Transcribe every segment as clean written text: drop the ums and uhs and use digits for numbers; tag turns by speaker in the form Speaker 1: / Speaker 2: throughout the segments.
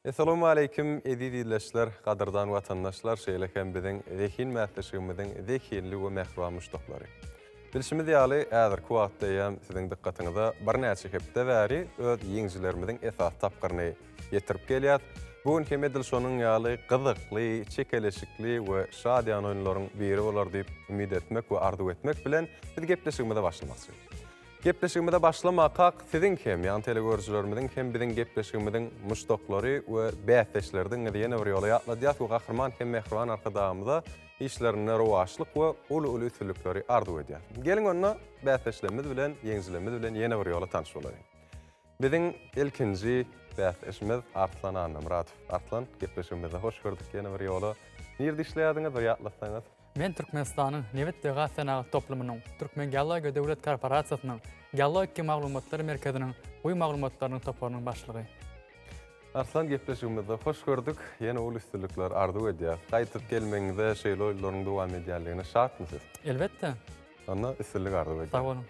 Speaker 1: Essalawmaleýkim eziz ildeşler, gadyrdan watandaşlar, şeýle hem biziň Zehin bäsleşigimiziň zehinli we mähriban muşdaklary. Bilşimiz ýaly, häzirki wagtda eýýäm siziň dykgatyňyza birnäçe hepde bäri öz ýeňijilerimiziň esasy tapgyryny ýetirip gelýäs. Bu gün hem edil şonuň ýaly gyzykly, çekeleşikli we şadyýan oýunlaryň biri bolar diýip umyt etmek we arzuw etmek bilen biz gepleşigimize başlamakçy. Gepleşigimize başlamakak siziň hem, ýagny telegörüjilerimiziň hem biziň gepleşigimiziň muşdaklary we bäsdeşleridigiňizi ýene bir ýola ýatladýas we Gahryman hem mähriban Arkadagymyza işlerinde rowaçlyk we uly-uly üstünlikleri arzuw edýäs. Geliň onda bäsdeşlerimiz bilen, ýeňijilerimiz bilen ýene bir ýola tanyş bolalyň. Biziň ilkinji bäsdeşimiz Arslan Annamyradow. Arslan, gepleşigimizde hoş gördük ýene bir ýola. Nirde işleýärdiňiz bir ýatlatsaňyz?
Speaker 2: Men Türkmenistanyň Nebit we gaz senagat toplumynyň, Türkmengeologiýa döwlet korporasiýasynyň Geologiki maglumatlar merkeziniň guýy maglumatlarynyň toparynyň başlygy.
Speaker 1: Arslan gepleşigimizde hoş gördük. Ýene uly üstünlikler arzuw edýäs. Gaýdyp gelmegiňize, şeýle oýunlaryň dowam edýänligine şatmy siz?
Speaker 2: Elbetde.
Speaker 1: Onda üstünlik arzuw edýän.
Speaker 2: Sag boluň.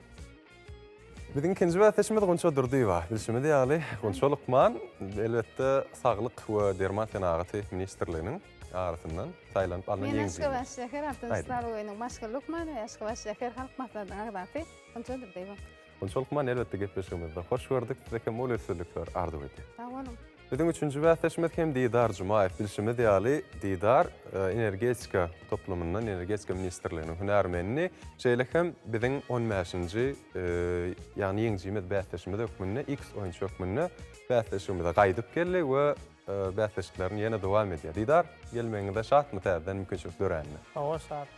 Speaker 1: Biziň ikinji bäsdeşimiz Gunça Durdyýewa. Bilşimiz ýaly, Gunça lukman, elbetde, Saglyk we derman senagaty ministrliginiň arasyndan saýlanyp alnan
Speaker 3: Men
Speaker 1: ýeňijimiz.
Speaker 3: Aşgabat şäher Altynjy Saglyk öýüniň başga lukmany we Aşgabat şäher Halk maslahatynyň agzasy Gunça Durdyýewa.
Speaker 1: Gunça lukman, elbetde, gepleşigimizde hoş gördük. Size hem uly üstünlikler arzuw edýän.
Speaker 3: Sag boluň.
Speaker 1: Biziň üçünji bäsdeşimiz hem Didar Jumaýew. Bilşimiz ýaly, Didar energetika toplumyndan, Energetika ministrliginiň hünärmenini, şeýle hem biziň on bäşinji, ýagny ýeňijimiz, bäsdeşimiz hökmünde, X oýunçy hökmünde bäsleşigimize gaýdyp geldi we bäsleşiklerini ýene dowam edýär. Didar, gelmegiňize şatmy täzeden mümkinçilik döränine?
Speaker 4: Hawa, şat.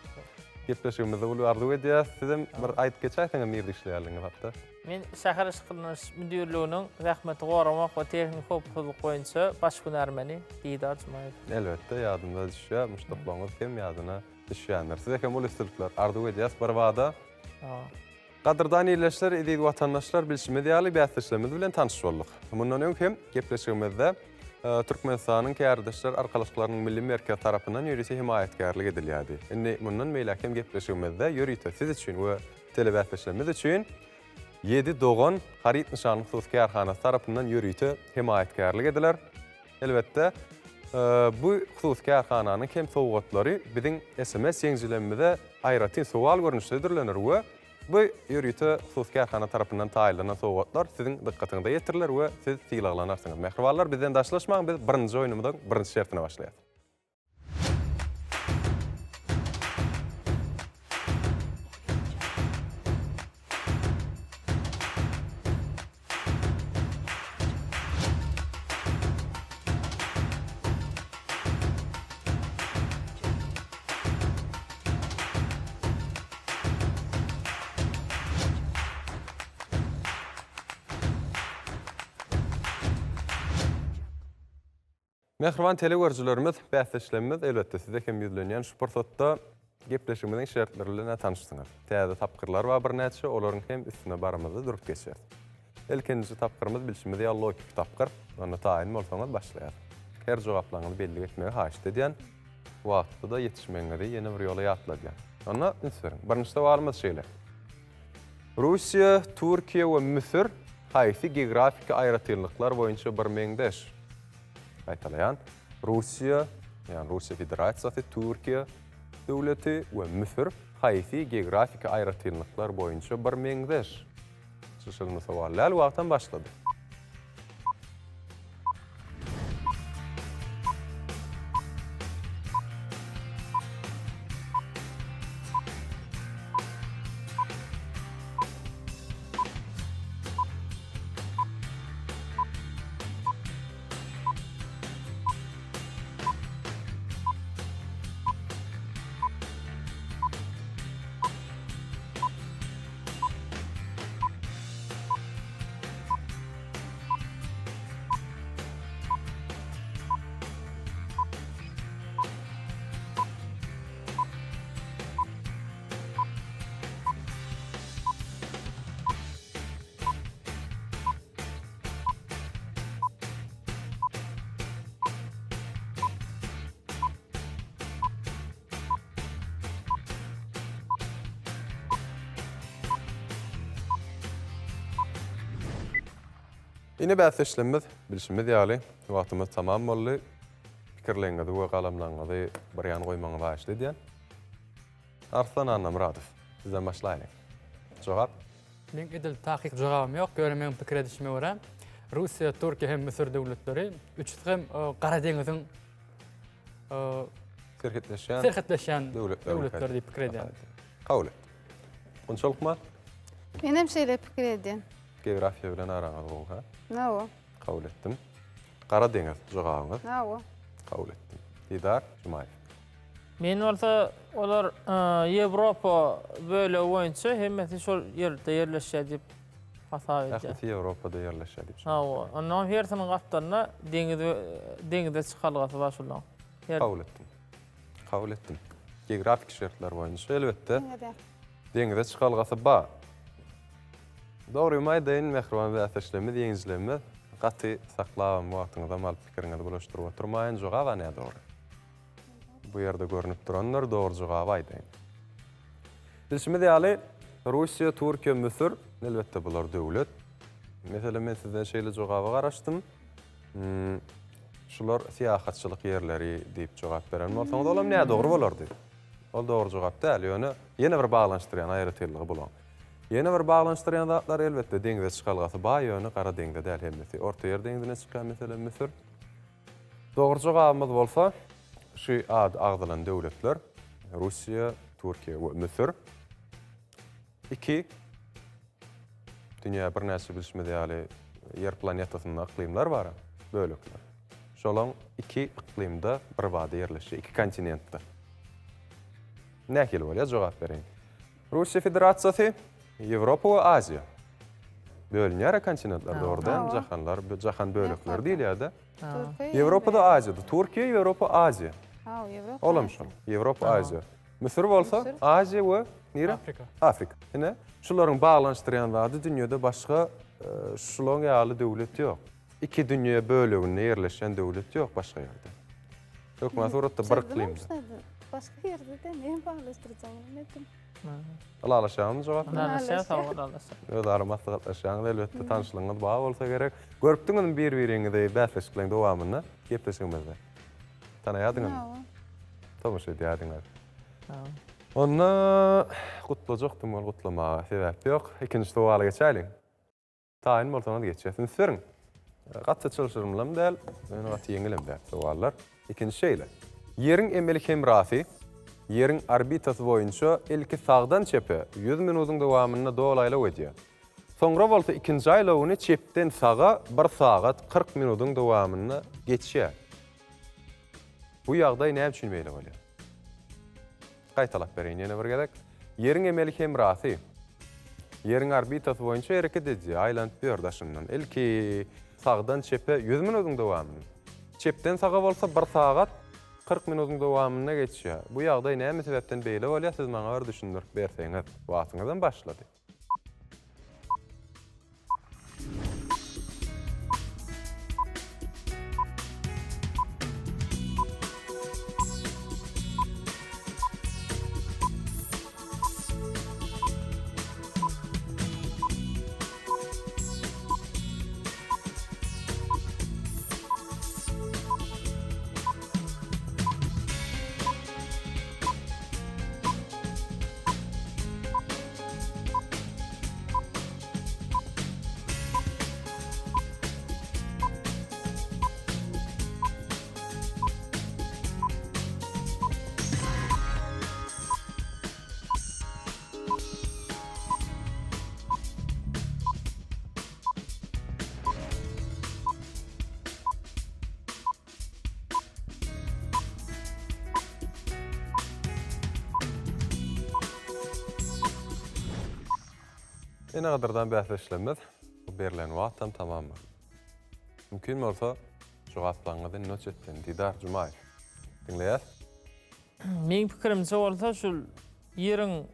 Speaker 1: Gepleşigimizde uly arzuw edýäs. Sizem bir aýdyp geçäýseňiz nirde işleýänligiňiz hakda.
Speaker 4: Men şäher yşyklandyryş müdirliginiň zähmeti goramak we tehniki howpsuzlyk boýunça baş hünärmeni Didar Jumaýew.
Speaker 1: Elbetde, ýadymyza düşýär, muşdaklaryňyz hem ýadyna düşýändir. Size hem uly üstünlikler arzuw edýäs birbada. Gadyrdan ildeşler, eziz watandaşlar, bilşimiz ýaly, bäsdeşlerimiz bilen tanyş bolduk. Mundan öň hem gepleşigimizde Türkmenistanyň Kärdeşler arkalaşyklarynyň Milli merkezi tarapyndan ýörite hemaýatkärlik edilýärdi. Indi mundan beýläk hem gepleşigimizde ýörite siz üçin we telebäsdeşlerimiz üçin Ýedi dogan haryt nyşanly hususy kärhanasy tarapyndan ýörite hemaýatkärlik ediler. Elbetde, bu hususy kärhananyň hem sowgatlary biziň sms ýeňijilerimize aýratyn sowal görnüşde hödürlener we bu ýörite hususy kärhana tarapyndan taýynlanan sowgatlar siziň dykgatyňyza ýetiriler we siz sylaglanarsyňyz. Mähribanlar, bizden daşlaşmaň, biz birinji oýnumyzyň birinji şertine başlaýarys. Mähriban telegörüjilerimiz, bäsdeşlerimiz, elbetde size hem ýüzlenýän şu pursatda gepleşigimiziň şertleri bilen-ä tanyşsyňyz. Täze tapgyrlar bar birnäçe, olaryň hem üstüne barymyzda durup geçeris. Ilkinji tapgyrymyz bilşimiz ýaly logiki tapgyr. Onda taýyn bolsaňyz başlaýarys. Her jogaplaryňyzy bellik etmegi haýyşt edýän. Wagtda-da ýetişmegiňizi ýene bir ýola ýatladýan. Onda üns beriň. Birinji sowalymyz şeýle. Russiýa, Türkiýe we Müsür haýsy geografiki aýratynlyklar boýunça birmeňzeş? Gaýtalaýan, Russiýa, ýagny Russiýa Federasiýasy, Türkiýe döwleti we Müsür haýsy geografiki aýratynlyklar boýunça birmeňzeş? Çylşyrymly sowal däl, wagtam başlady. Ine bäsdeşlerimiz, bilşimiz ýaly, wagtymyz tamam boldy. Pikirleriňizi we galamlaryňyzy bir ýan goýmagyňyzy haýyşt edýän. Arslan Annamyradow, sizden başlaýlyň. Jogap?
Speaker 2: Meň edil takyk jogabym ýok, ýöne meň pikir edişime görä, Russiýa, Türkiýe hem Müsür döwletleri üçüsi hem Gara deňiziň
Speaker 1: serhetleşýän
Speaker 2: serhetleşýän döwletler diýip pikir edýän.
Speaker 1: Kabul et. Gunça lukman?
Speaker 3: Men hem şeýle pikir edýän.
Speaker 1: Geografiýa bilen araňyz gowy, ha?
Speaker 3: Hawa.
Speaker 1: Kabul etdim. Gara deňiz jogabyňyz?
Speaker 3: Hawa.
Speaker 1: Kabul etdim. Didar Jumaýew.
Speaker 4: Men bolsa olar Ýewropa bölegi boýunça hemmesi şol ýerde ýerleşýär diýip hasap edýän.
Speaker 1: Ählisi Ýewropada ýerleşýär diýip.
Speaker 4: Hawa. Ondan hersiniň gapdalynda deňiz deňize çykalgasy bar şolaryň.
Speaker 1: Kabul etdim. Kabul etdim. Geografik şertler boýunça elbetde deňize çykalgasy bar. Dogrymy aýdaýyn, mähriban bäsdeşlerimiz, ýeňijilerimiz gaty saklabam wagtyňyzam alyp pikiriňizi bulaşdyryp oturmaýyn, jogaba nädogry. Bu ýerde görnüp durandyr, dogry jogaby aýdaýyn. Bilşimiz ýaly, Russiýa, Türkiýe, Müsür, elbetde bular döwlet. Meselem, men sizden şeýle jogaba garaşdym. Hmm, şular syýahatçylyk ýerleri diýip jogap beren bolsaňyz, olam nädogry bolardy. Ol dogry jogap däl, ýöne ýene bir baglanyşdyrýan aýratynlygy bulaň. Ýene bir baglanyşdyrýan zatlary elbetde deňze çykalgasy bar, ýöne Gara deňze däl hemmesi. Ortaýer deňzine çykýar meselem Müsür. Dogry jogabymyz bolsa, şu ady agzalan döwletler, Russiýa, Türkiýe we Müsür. Iki, dünýä birnäçe bilşimiz ýaly Ýer planetasynda yklymlar bar, bölekler. Şolaň iki yklymda birbada ýerleşýär, iki kontinentde. Nähili bolýar, jogap beriň. Russiýa Federasiýasy, Ýewropa we Aziýa. Bölünýär-ä kontinentler, dogry dälmi? Jahanlar, jahan bölekleri diýilýär-de. Ýewropa-da Aziýada. Türkiýe, Ýewropa, Aziýa. Olam şol. Ýewropa, Aziýa. Müsür bolsa Aziýa we nire?
Speaker 2: Afrika.
Speaker 1: Afrika. Ine, şularyň baglanyşdyrýan zady dünýede başga şulaň ýaly döwlet ýok. Iki dünýe böleginde ýerleşen döwlet ýok başga ýerde. Hökman suratda bir yklymda.
Speaker 3: Başga ýerde-de näme baglaşdyrjagyny bilmedim.
Speaker 1: Ylalaşýaňyzmy jogap?
Speaker 4: Ylalaşýas, hawa ylalaşýas.
Speaker 1: Özara maslahatlaşýaňyz elbetde tanyşlygyňyz bar bolsa gerek. Görüpdiňizmi bir-biriňizi bäsleşikleriň dowamynda gepleşigimizde? Tanaýardyňyzmy?
Speaker 3: Hawa.
Speaker 1: Tomaşa edýärdiňiz. Onda gutlajakdym ol gutlamaga sebäp ýok. Ikinji sowala geçäýliň. Taýyn bolsaňyz geçýäs. Üns beriň. Gaty çylşyrymlam däl, ýöne gaty ýeňilem däl sowallar. Ikinji şeýle. Ýeriň emeli hemrasy Ýeriň orbitasy boýunça ilki sagdan çepe ýüz minudyň dowamynda doly aýlaw edýär. Soňra bolsa ikinji aýlawyny çepden saga bir sagat 40 minudyň dowamynda geçýär. Bu ýagdaý näme üçin beýle bolýar? Gaýtalap bereýin ýene bir gezek. Ýeriň emeli hemrasy Ýeriň orbitasy boýunça hereket edýär, aýlanyp ýör daşyndan. Ilki sagdan çepe 100 minudyň dowamynda, çepden saga bolsa bir sagat 40 minudyň dowamynda geçýär. Bu ýagdaý näme sebäpden beýle bolýar, siz maňa bir düşündirip berseňiz. Wagtyňyzam başlady. Ene gadyrdan bäsleşlerimiz, bu berlen wagtam tamam boldy. Mümkin bolsa, jogaplaryňyzy noç etsin. Didar Jumaýew. Diňleýäs.
Speaker 4: Meň pikirimçe bolsa şul ýeriň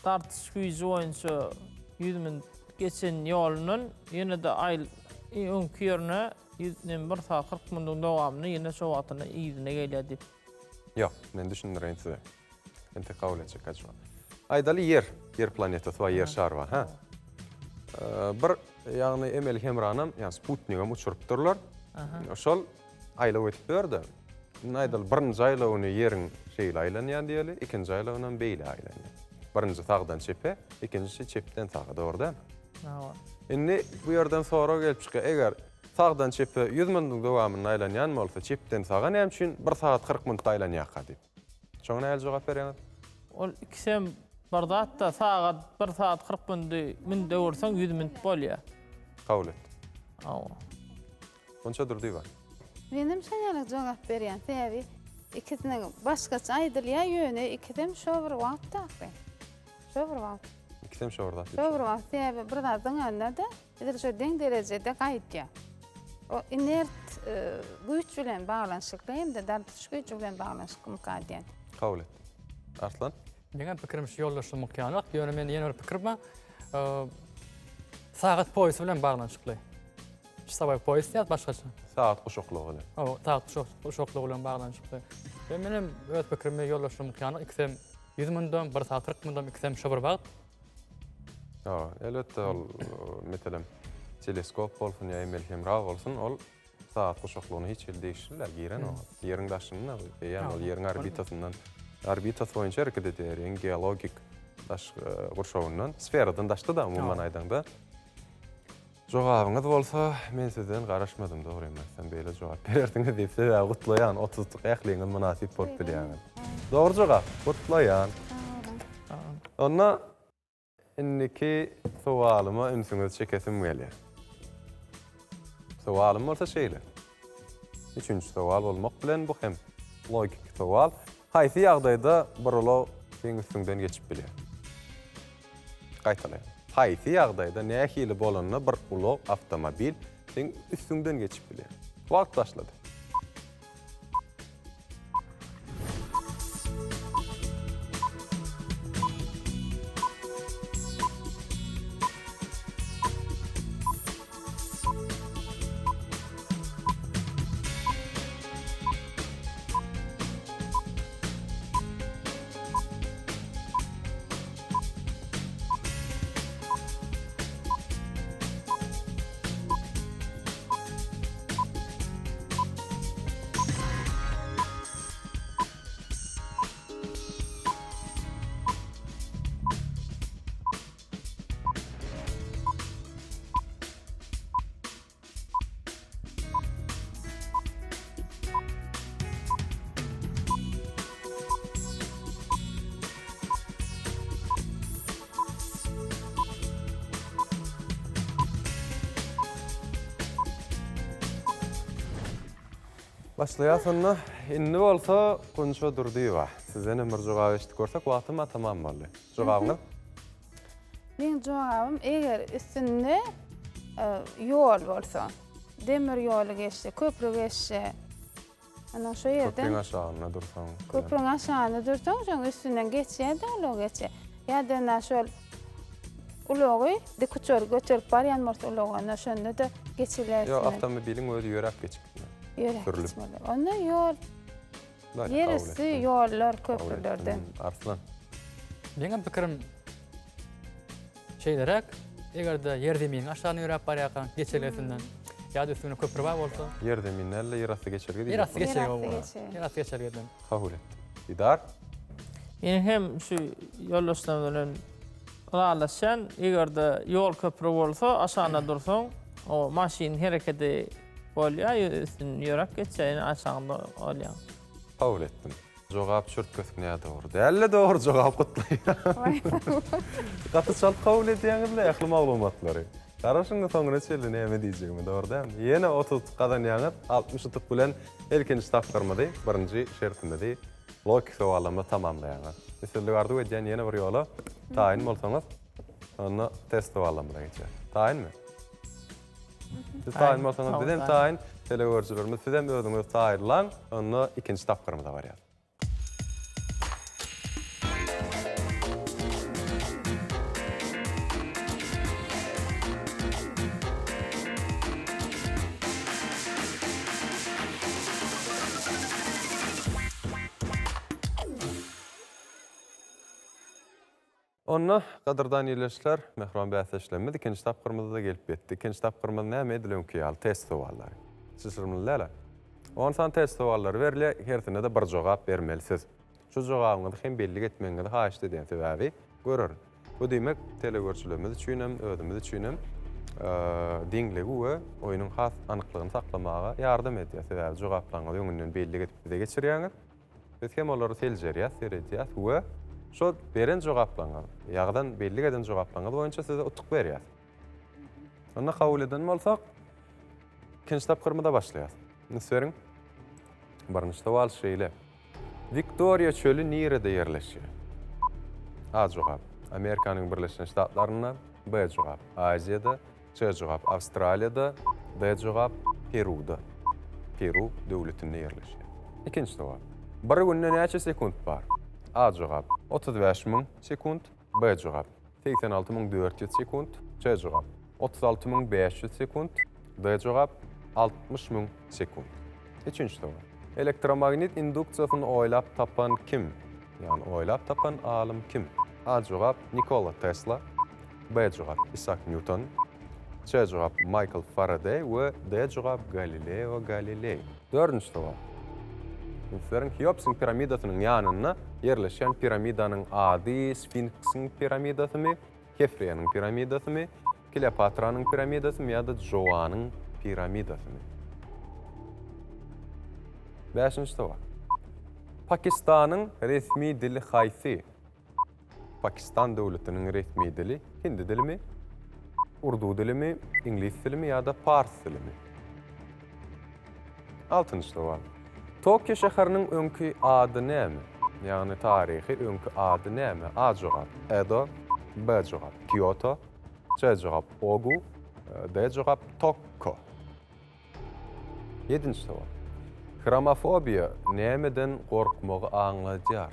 Speaker 4: Dartyş güýji boýunça 100 minut geçen ýolundan ýene-de aý öňki ýerine 101 sagat 40 minutyň dowamynda ýene şo wagtynda yzyna gelýär diýip.
Speaker 1: Ýok, men düşündireýin size. Entek kabul etjek gaçma. Aýdaly Ýer, Ýer planetasy bar, Ýer şary bar, hä? Bir ýagny emeli hemranam, ýagny sputnigem uçurypdyrlar. Şol aýlaw edip ýör-de. Indi aýdaly, birinji aýlawyny Ýeriň şeýle aýlanýan diýeli, ikinji aýlawynam beýle aýlanýar. Birinji sagdan çepe, ikinjisi çepden saga, dogry dälmi?
Speaker 4: Hawa.
Speaker 1: Indi bu ýerden sorag gelip çykýar, eger sagdan çepe 100 minutyň dowamynda aýlanýan bolsa, çepden saga näme üçin bir sagat 40 minutda aýlanýarka diýip. Şoňa nähili jogap berýäňiz?
Speaker 4: Ol ikisem bir zat-da, sagat bir sagat 40 minudi minut öwürseň 100 minut bolýar.
Speaker 1: Kabul etdim.
Speaker 4: Hawa.
Speaker 1: Gunça Durdyýewa.
Speaker 3: Menem şo ýaly jogap berýän, sebäbi ikisiniň başgaça aýdylýar, ýöne ikisem şo bir wagtdaky. Şo bir wagt.
Speaker 1: Ikisem şo bir zat.
Speaker 3: Şo bir wagt, sebäbi bir zat zyňanda-da edil şo deň derejede gaýdýar. O inert güýç bilen baglanyşykly hem-de dartyş güýji bilen baglanyşyklymyka diýen.
Speaker 1: Kabul etdim. Arslan?
Speaker 2: Meňem pikirim şu ýoldaşlygymyk ýalyk, ýöne mende ýene bir pikir bar. Sagat poýasy bilen baglanyşykly. Çasowy poýas diýýär başgaça.
Speaker 1: Sagat guşaklygy bilen.
Speaker 2: Hawa, sagat guşaklygy bilen baglanyşykly. We men hem öz pikrimi ýoldaşlygymyk ýalyk ikisem 100 mundam, bir sagat 40 mundam ikisem şo bir wagt.
Speaker 1: Hawa, elbetde ol meselem teleskop bolsun ýa emeli hemra bolsun, ol sagat guşaklygyna hiç hili degişli däl, girenok. Ýeriň daşynda, eýýäm ol Ýeriň orbitasyndan, orbitasy boýunça hereket edýär, Ýeriň geologik daş gurşawyndan, sferadan daşda-da umuman aýdaňda. Jogabyňyz bolsa, men sizden garaşmadym, dogrymy aýtsam, beýle jogap berersiňiz diýip, sebäbi gutlaýan, 30 utuk ähliňiz mynasyp bolup bilýäňiz. Dogry jogap, gutlaýan. Onda indiki sowalyma ünsüňizi çekesim gelýär. Sowalym bolsa şeýle. Üçünji sowal bolmak bilen bu hem logiki sowal. Haýsy ýagdaýda bir ulag seň üstüňden geçip bilýär? Gaýtalaýyn. Haýsy ýagdaýda, nähili bolanda bir ulag, awtomobil seň üstüňden geçip bilýär? Wagt başlady. Başlaýas onda. Indi bolsa Gunça Durdyýewa. Sizden hem bir jogap eşidip görsek, wagtym-a tamam boldy. Jogabyňyz?
Speaker 3: Meň jogabym eger üstünde ýol bolsa, demir ýoly geçse, köpri geçse, ana şo ýerden
Speaker 1: Köprüň aşagynda dursaň.
Speaker 3: Köprüň aşagynda dursaň, şoň üstünden geçýär-de ulag geçýär. Ýa-da ina şol ulagy dikuçar göterip barýan bolsa ulag, onda şonda-da geçilýär.
Speaker 1: Ýok, awtomobiliň özi ýöräp geçip gitmeli.
Speaker 3: Ýöräp geçmeli. Onda ýol Ýer üsti ýollar, köprülerden.
Speaker 1: Arslan.
Speaker 2: Meňem pikirim şeýleräk, eger-de ýer-zeminiň aşagyna ýöräp barýarkaň, geçelgesinden ýa-da üstünde köpri bar bolsa.
Speaker 1: Ýer-zemin däl-de, ýerasty geçelge
Speaker 2: diýmek. Ýerasty geçelge. Ýerasty geçelgeden.
Speaker 1: Kabul etdim. Didar.
Speaker 4: Men hem şu ýoldaşlarym bilen ylalaşýan, eger-de ýol köpri bolsa, aşagynda dursaň, o maşynyň herekedi Bolýa üstünden ýöräp geçýär ýene aşagynda bolýaň.
Speaker 1: Kabul etdim. Jogap çürt-kesik nädogry dälde dogry jogap gutlaýan. Gaty çalt kabul edýäňizle ähli maglumatlary. Garaşyňda soňuna çenli näme diýjegime dogry dälmi? Ýene 30 utuk gazanýaňyz 60 utuk bilen ilkinji tapgyrymyzy birinji şertimizi logiki sowallamda tamamlaýaňyz. Üstünlik arzuw edýän ýene bir ýola taýyn bolsaňyz onda test sowallamyza geçeris. Taýynmy? Siz taýyn bolsaňyz, biz hem taýyn. Telegörüjilerimiz, siz hem özüňizi taýynlaň. Onda ikinji tapgyrymyza barýarys. Onda, gadyrdan ildeşler, mähriban bäsdeşlerimiz, ikinji tapgyrymyza-da gelip ýetdik. Ikinji tapgyrymyz näme, edil öňki ýaly test sowallary. Çylşyrymly däl-ä. On sany test sowallary berilýär, hersine-de bir jogap bermeli siz. Şu jogabyňyzy hem bellik etmegiňizi haýyşt edýän, sebäbi görerin. Bu diýmek, telegörüjilerimiz üçin hem, özümiz üçin hem deňligi we oýnuň has anyklygyny saklamaga ýardam edýär. Sebäbi jogaplaryňyzy öňünden bellik edip bize geçirýäňiz. Biz hem olary seljerýäs, seredýäs we şo beren jogaplaryňyz, ýagdan bellik eden jogaplaryňyz boýunça size utuk berýäs. Onda kabul eden bolsak, ikinji tapgyrymyza başlaýas. Üns beriň. Birinji sowal şeýle. Wiktoriýa çöli nirede ýerleşýär? A jogap, Amerikanyň Birleşen Ştatlarynda, B jogap, Aziýada, C jogap, Awstraliýada, D jogap, Peruda. Peru döwletinde ýerleşýär. Ikinji sowal. Bir günde näçe sekunt bar? A jogap, 35 müň sekunt, B jogap, 86 4400 sekunt, C jogap, 36 500 sekunt, D jogap, 60 müň sekunt. Üçünji sowal. Elektromagnit induksiýasyny oýlap tapan kim? Ýagny oýlap tapan alym kim? A jogap, Nikola Tesla, B jogap, Isak Nýuton, C jogap, Maýkl Faradeý we D jogap, Galileo Galileý. Dördünji sowal. Üns beriň, Heopsyň piramidasynyň ýanynda ýerleşýän piramidanyň ady Sfinksiň piramidasymy, Kefreniň piramidasymy, Kleopatranyň piramidasymy ýa-da Joanyň piramidasymy? Bäşinji sowal. Pakistanyň resmi dili haýsy? Pakistan döwletiniň resmi dili hindi dilimi, urdu dilimi, iňlis dilimi ýa-da pars dilimi? Altynjy sowal. Tokio şäheriniň öňki ady näme? Ýagny taryhy öňki ady näme? A jogap, Edo, B jogap, Kioto, C jogap, Ogu, D jogap, Tokko. Ýedinji sowal. Hromofobiýa nämeden gorkmagy aňladýar?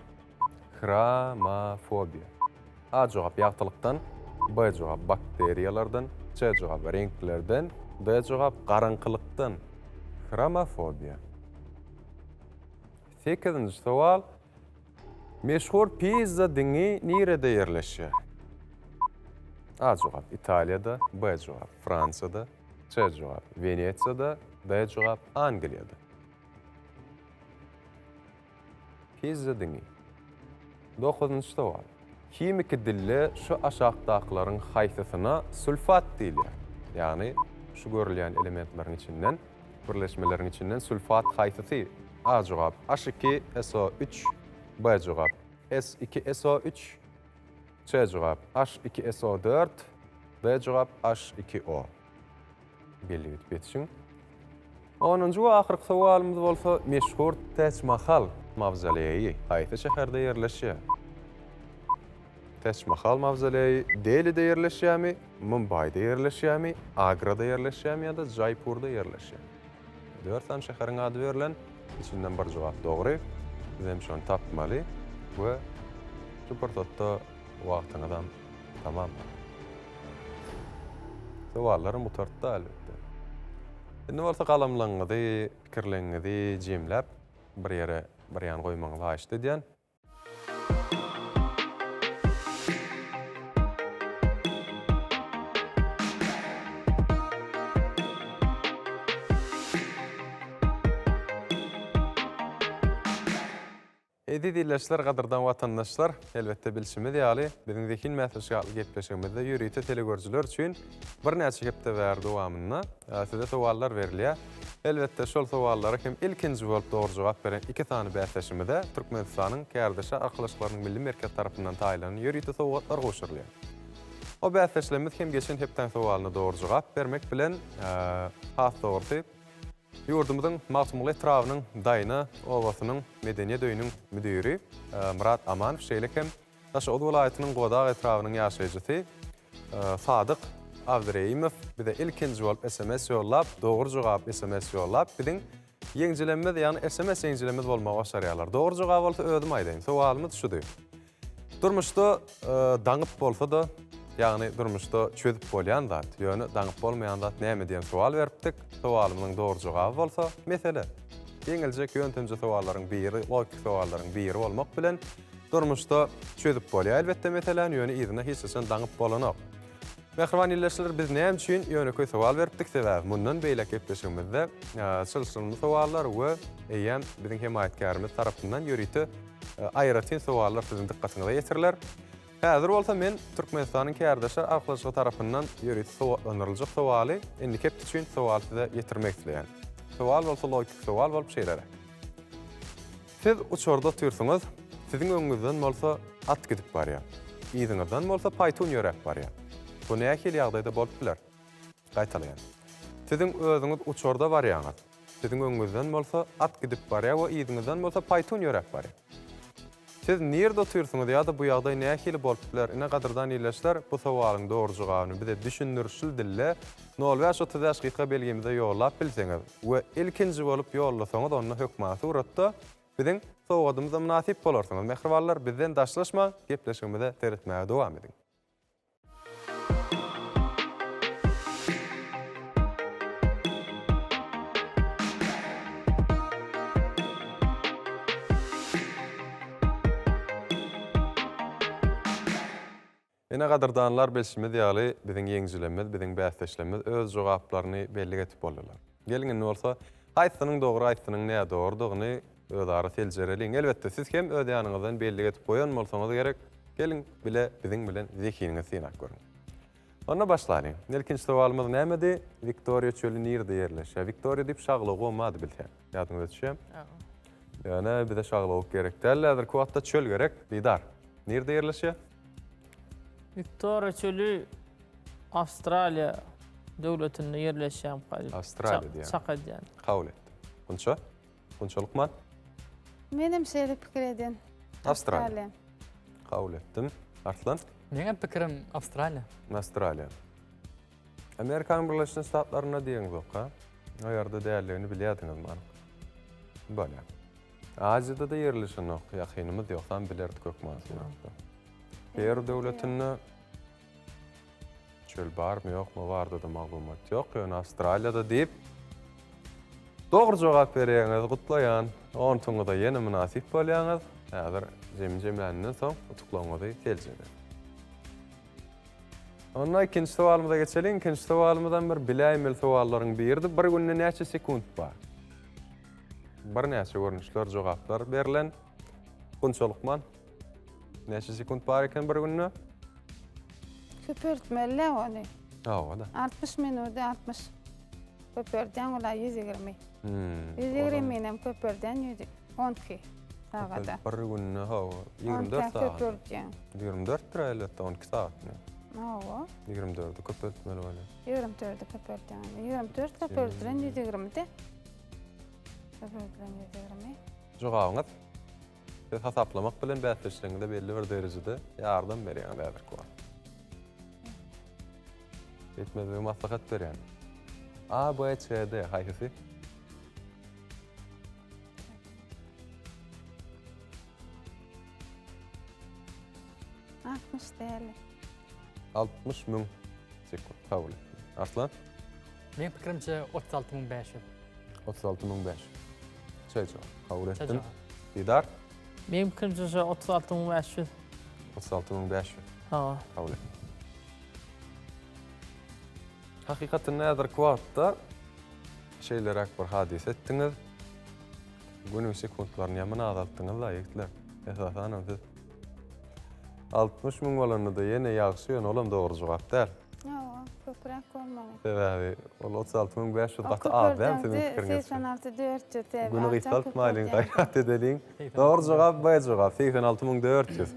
Speaker 1: Hromofobiýa. A jogap ýagtylykdan, B jogap bakteriýalardan, C jogap reňklerden, D jogap garaňkylykdan. Hromofobiýa. Sekizinji sowal. Meşhur Pizza diňi nirede ýerleşýär? A jogap Italiýada, B jogap Fransiýada, C jogap Wenesiýada, D jogap Angliýada. Pizza diňi. Dokuzynjy sowal. Himiki dilde şu aşakdakylaryň haýsysyna sulfat diýilýär? Ýagny şu görülýän elementleriň içinden, birleşmeleriň içinden sulfat haýsysy? A jogap, H2 SO3, B jogap, S2 SO3, C jogap, H2 SO4, D jogap, H2O. Bellik edip ýetişiň. Onunjy we ahyrky sowalymyz bolsa meşhur Täç Mahal mawzoleýi haýsy şäherde ýerleşýär? Täç Mahal mawzoleýi Delide ýerleşýärmi, Mumbaýda ýerleşýärmi, Agrada ýerleşýärmi ýa-da Jaýpurda ýerleşýär? Dört sany şäheriň ady berlen, içinden bir jogap dogry. Biz hem şony tapmaly we şu pursatda wagtyňyzam tamam. Sowallaram gutartdy elbetde. Indi bolsa galamlaryňyzy, pikirleriňizi jemläp, bir ýere bir ýan goýmagyňyzy haýyşt edýän. Eziz ildeşler, gadyrdan watandaşlar! Elbetde bilşimiz ýaly, biziň Zehin bäsleşigi atly gepleşigimizde ýörite telegörüjiler üçin birnäçe hepde bäri dowamynda size sowallar berilýär. Elbetde, şol sowallara hem ilkinji bolup dogry jogap beren iki sany bäsdeşimize Türkmenistanyň Kärdeşler arkalaşyklarynyň Milli merkezi tarapyndan taýynlanan ýörite sowgatlar gowşurylýar. O bäsdeşlerimiz hem geçen hepdäň sowalyna dogry jogap bermek bilen, has dogrusy, Ýurdumyzyň Magtymguly etrabynyň Daýna obasynyň Medeniýet öýüniň müdiri Myrat Amanow, şeýle hem Daşoguz welaýatynyň Godag etrabynyň ýaşaýjysy Sadyk Abdyreýimow bize ilkinji bolup sms ýollap, dogry jogaby sms ýollap, biziň ýeňjilemmiz, ýagny sms ýeňjilemmiz bolmagy başarýarlar. Dogry jogaby bolsa özüm aýdaýyn. Sowalymyz şudy. Durmuşda daňyp bolsa-da, ýagny durmuşda çözüp bolýan zat, ýöne daňyp bolmaýan zat näme diýen sowal beripdik. Sowalymyzyň dogry jogaby bolsa, mesele. Ýeňiljek ýöntemje sowallaryň biri, logiki sowallaryň biri bolmak bilen. Durmuşda çözüp bolýar elbetde meseläni, ýöne yzyna hiç haçan daňyp bolanok. Mähriban ildeşler, biz näme üçin ýönekeý sowal beripdik? Sebäbi mundan beýläk gepleşigimizde çylşyrymly sowallar we eýýäm biziň hemaýatkärimiz tarapyndan ýörite aýratyn sowallar siziň dykgatyňyza ýetiriler. Häzir bolsa men Türkmenistanyň Kärdeşler arkalaşygy tarapyndan ýörite sowatlandyryljak sowaly indiki hepde üçin sowal size ýetirmek isleýän. Sowal bolsa logiki sowal bolup şeýleräk. Siz uçarda otyrsyňyz, siziň öňüňizden bolsa at gidip barýar. Yzyňyzdan bolsa paýtun ýöräp barýar. Bu nähili ýagdaýda bolup biler? Gaýtalaýan. Siziň özüňiz uçarda barýaňyz. Siziň öňüňizden bolsa at gidip barýar we yzyňyzdan bolsa paýtun ýöräp barýar. Siz nirde otyrsyňyz ýa-da bu ýagdaý nähili bolup biler? Ine gadyrdan ildeşler, bu sowalyň dogry jogabyny bize düşündirişli dilde nol bäş 35 gysga belgimize ýollap bilseňiz we ilkinji bolup ýollasaňyz onda hökman suratda biziň sowgadymyza mynasyp bolarsyňyz. Mähribanlar bizden daşlaşmaň, gepleşigimize seretmäge dowam ediň. Ine gadyrdanlar bilşimiz ýaly biziň ýeňjilerimiz, biziň bäsdeşlerimiz öz jogaplaryny bellik edip boldular. Geliň indi bolsa haýsysynyň dogry haýsysynyň nädogrydygyny özara seljereliň. Elbetde siz hem öz ýanyňyzdan bellik edip goýan bolsaňyz gerek. Geliň bile biziň bilen zehiniňizi synap görüň. Onda başlalyň. Ilkinji sowalymyz nämedi? Wiktoriýa çöli nirde ýerleşýär? Wiktoriýa diýip şaglawugam bardy bilseň. Ýadyňyza düşýärmi? Ýöne bize şaglawuk gerek däl. Häzirki wagtda çöl gerek. Didar. Nirde ýerleşýär?
Speaker 4: Wiktoriýa çöli Awstraliýa döwletinde ýerleşýän.
Speaker 1: Awstraliýa diýýän.
Speaker 4: Çak edýän.
Speaker 1: Kabul etdim. Gunça? Gunça Lukman?
Speaker 3: Menem şeýle pikir edýän.
Speaker 1: Awstraliýa. Kabul etdim. Arslan?
Speaker 2: Meňem pikirim Awstraliýa.
Speaker 1: Awstraliýa. Amerikanyň Birleşen Ştatlarynda diýeňzok, ha? O ýerde däldigini bilýärdiňizmi anyk? Bolýar. Aziýada-da ýerleşenok, ýakynymyz ýogsam bilerdik hökman suratda. Peru döwletinde Çöl barmy ýokmy barada-da maglumat ýok, ýöne Awstraliýada diýip dogry jogap berýäňiz, gutlaýan. Ontuňyza ýene mynasyp bolýaňyz. Häzir jemi jemläninden soň utuklaryňyzy seljereris. Onda ikinji sowalymyza geçeliň. Ikinji sowalymyzam bir biläýmeli sowallaryň biridir. Bir günde näçe sekunt bar? Birnäçe görnüşler jogaplar berlen. Gunça lukman. Näçe sekunt bar eken bir günde?
Speaker 3: Köpeltmeli ony.
Speaker 1: Hawa-da.
Speaker 3: 60 minudy 60 köpeldýäň ola 120.
Speaker 1: Hmm.
Speaker 3: 120 hem köpeldýän 112 sagada.
Speaker 1: Bir günde hawa 24 sagat.
Speaker 3: Köpeldýäň.
Speaker 1: 24 dir elbetde 12 sagat.
Speaker 3: Hawa.
Speaker 1: 24-i köpeltmeli bolýar.
Speaker 3: 24-i köpeltýäň. 24 köpeltilen 120 de. Köpeltilen 120.
Speaker 1: Jogabyňyz? Siz hasaplamak bilen bäsdeşligiňize belli bir derejede ýardam berýäňiz häzirki wagt. Etmezligi maslahat berýän. A, B, C, D haýsysy?
Speaker 3: 60 däl.
Speaker 1: 60 müň sekunt kabul etdim. Arslan?
Speaker 2: Meň pikirimçe 36 müň 500.
Speaker 1: 36 müň 500. Şeý jogap. Kabul etdim. Didar?
Speaker 4: Meň pikirimçe şo 36 müň 500.
Speaker 1: 36 müň 500.
Speaker 4: Hawa.
Speaker 1: Kabul etdim. Hakykatynda häzirki wagtda şeýleräk bir hadysa etdiňiz. Günüň sekuntlaryny ýaman azaltdyňyz-la, ýigitler. Esasanam siz. 60 müň bolanda-da ýene ýagşy, ýöne olam dogry jogap däl.
Speaker 3: Hawa, köpräk bolmaly.
Speaker 1: Sebäbi ol 36 müň 500 gaty az däl siziň pikiriňizçe?
Speaker 3: 86 400 sebäbi.
Speaker 1: Güni gysgaltmaýlyň, gaýrat edeliň. Dogry jogap B jogap, 86 müň 400.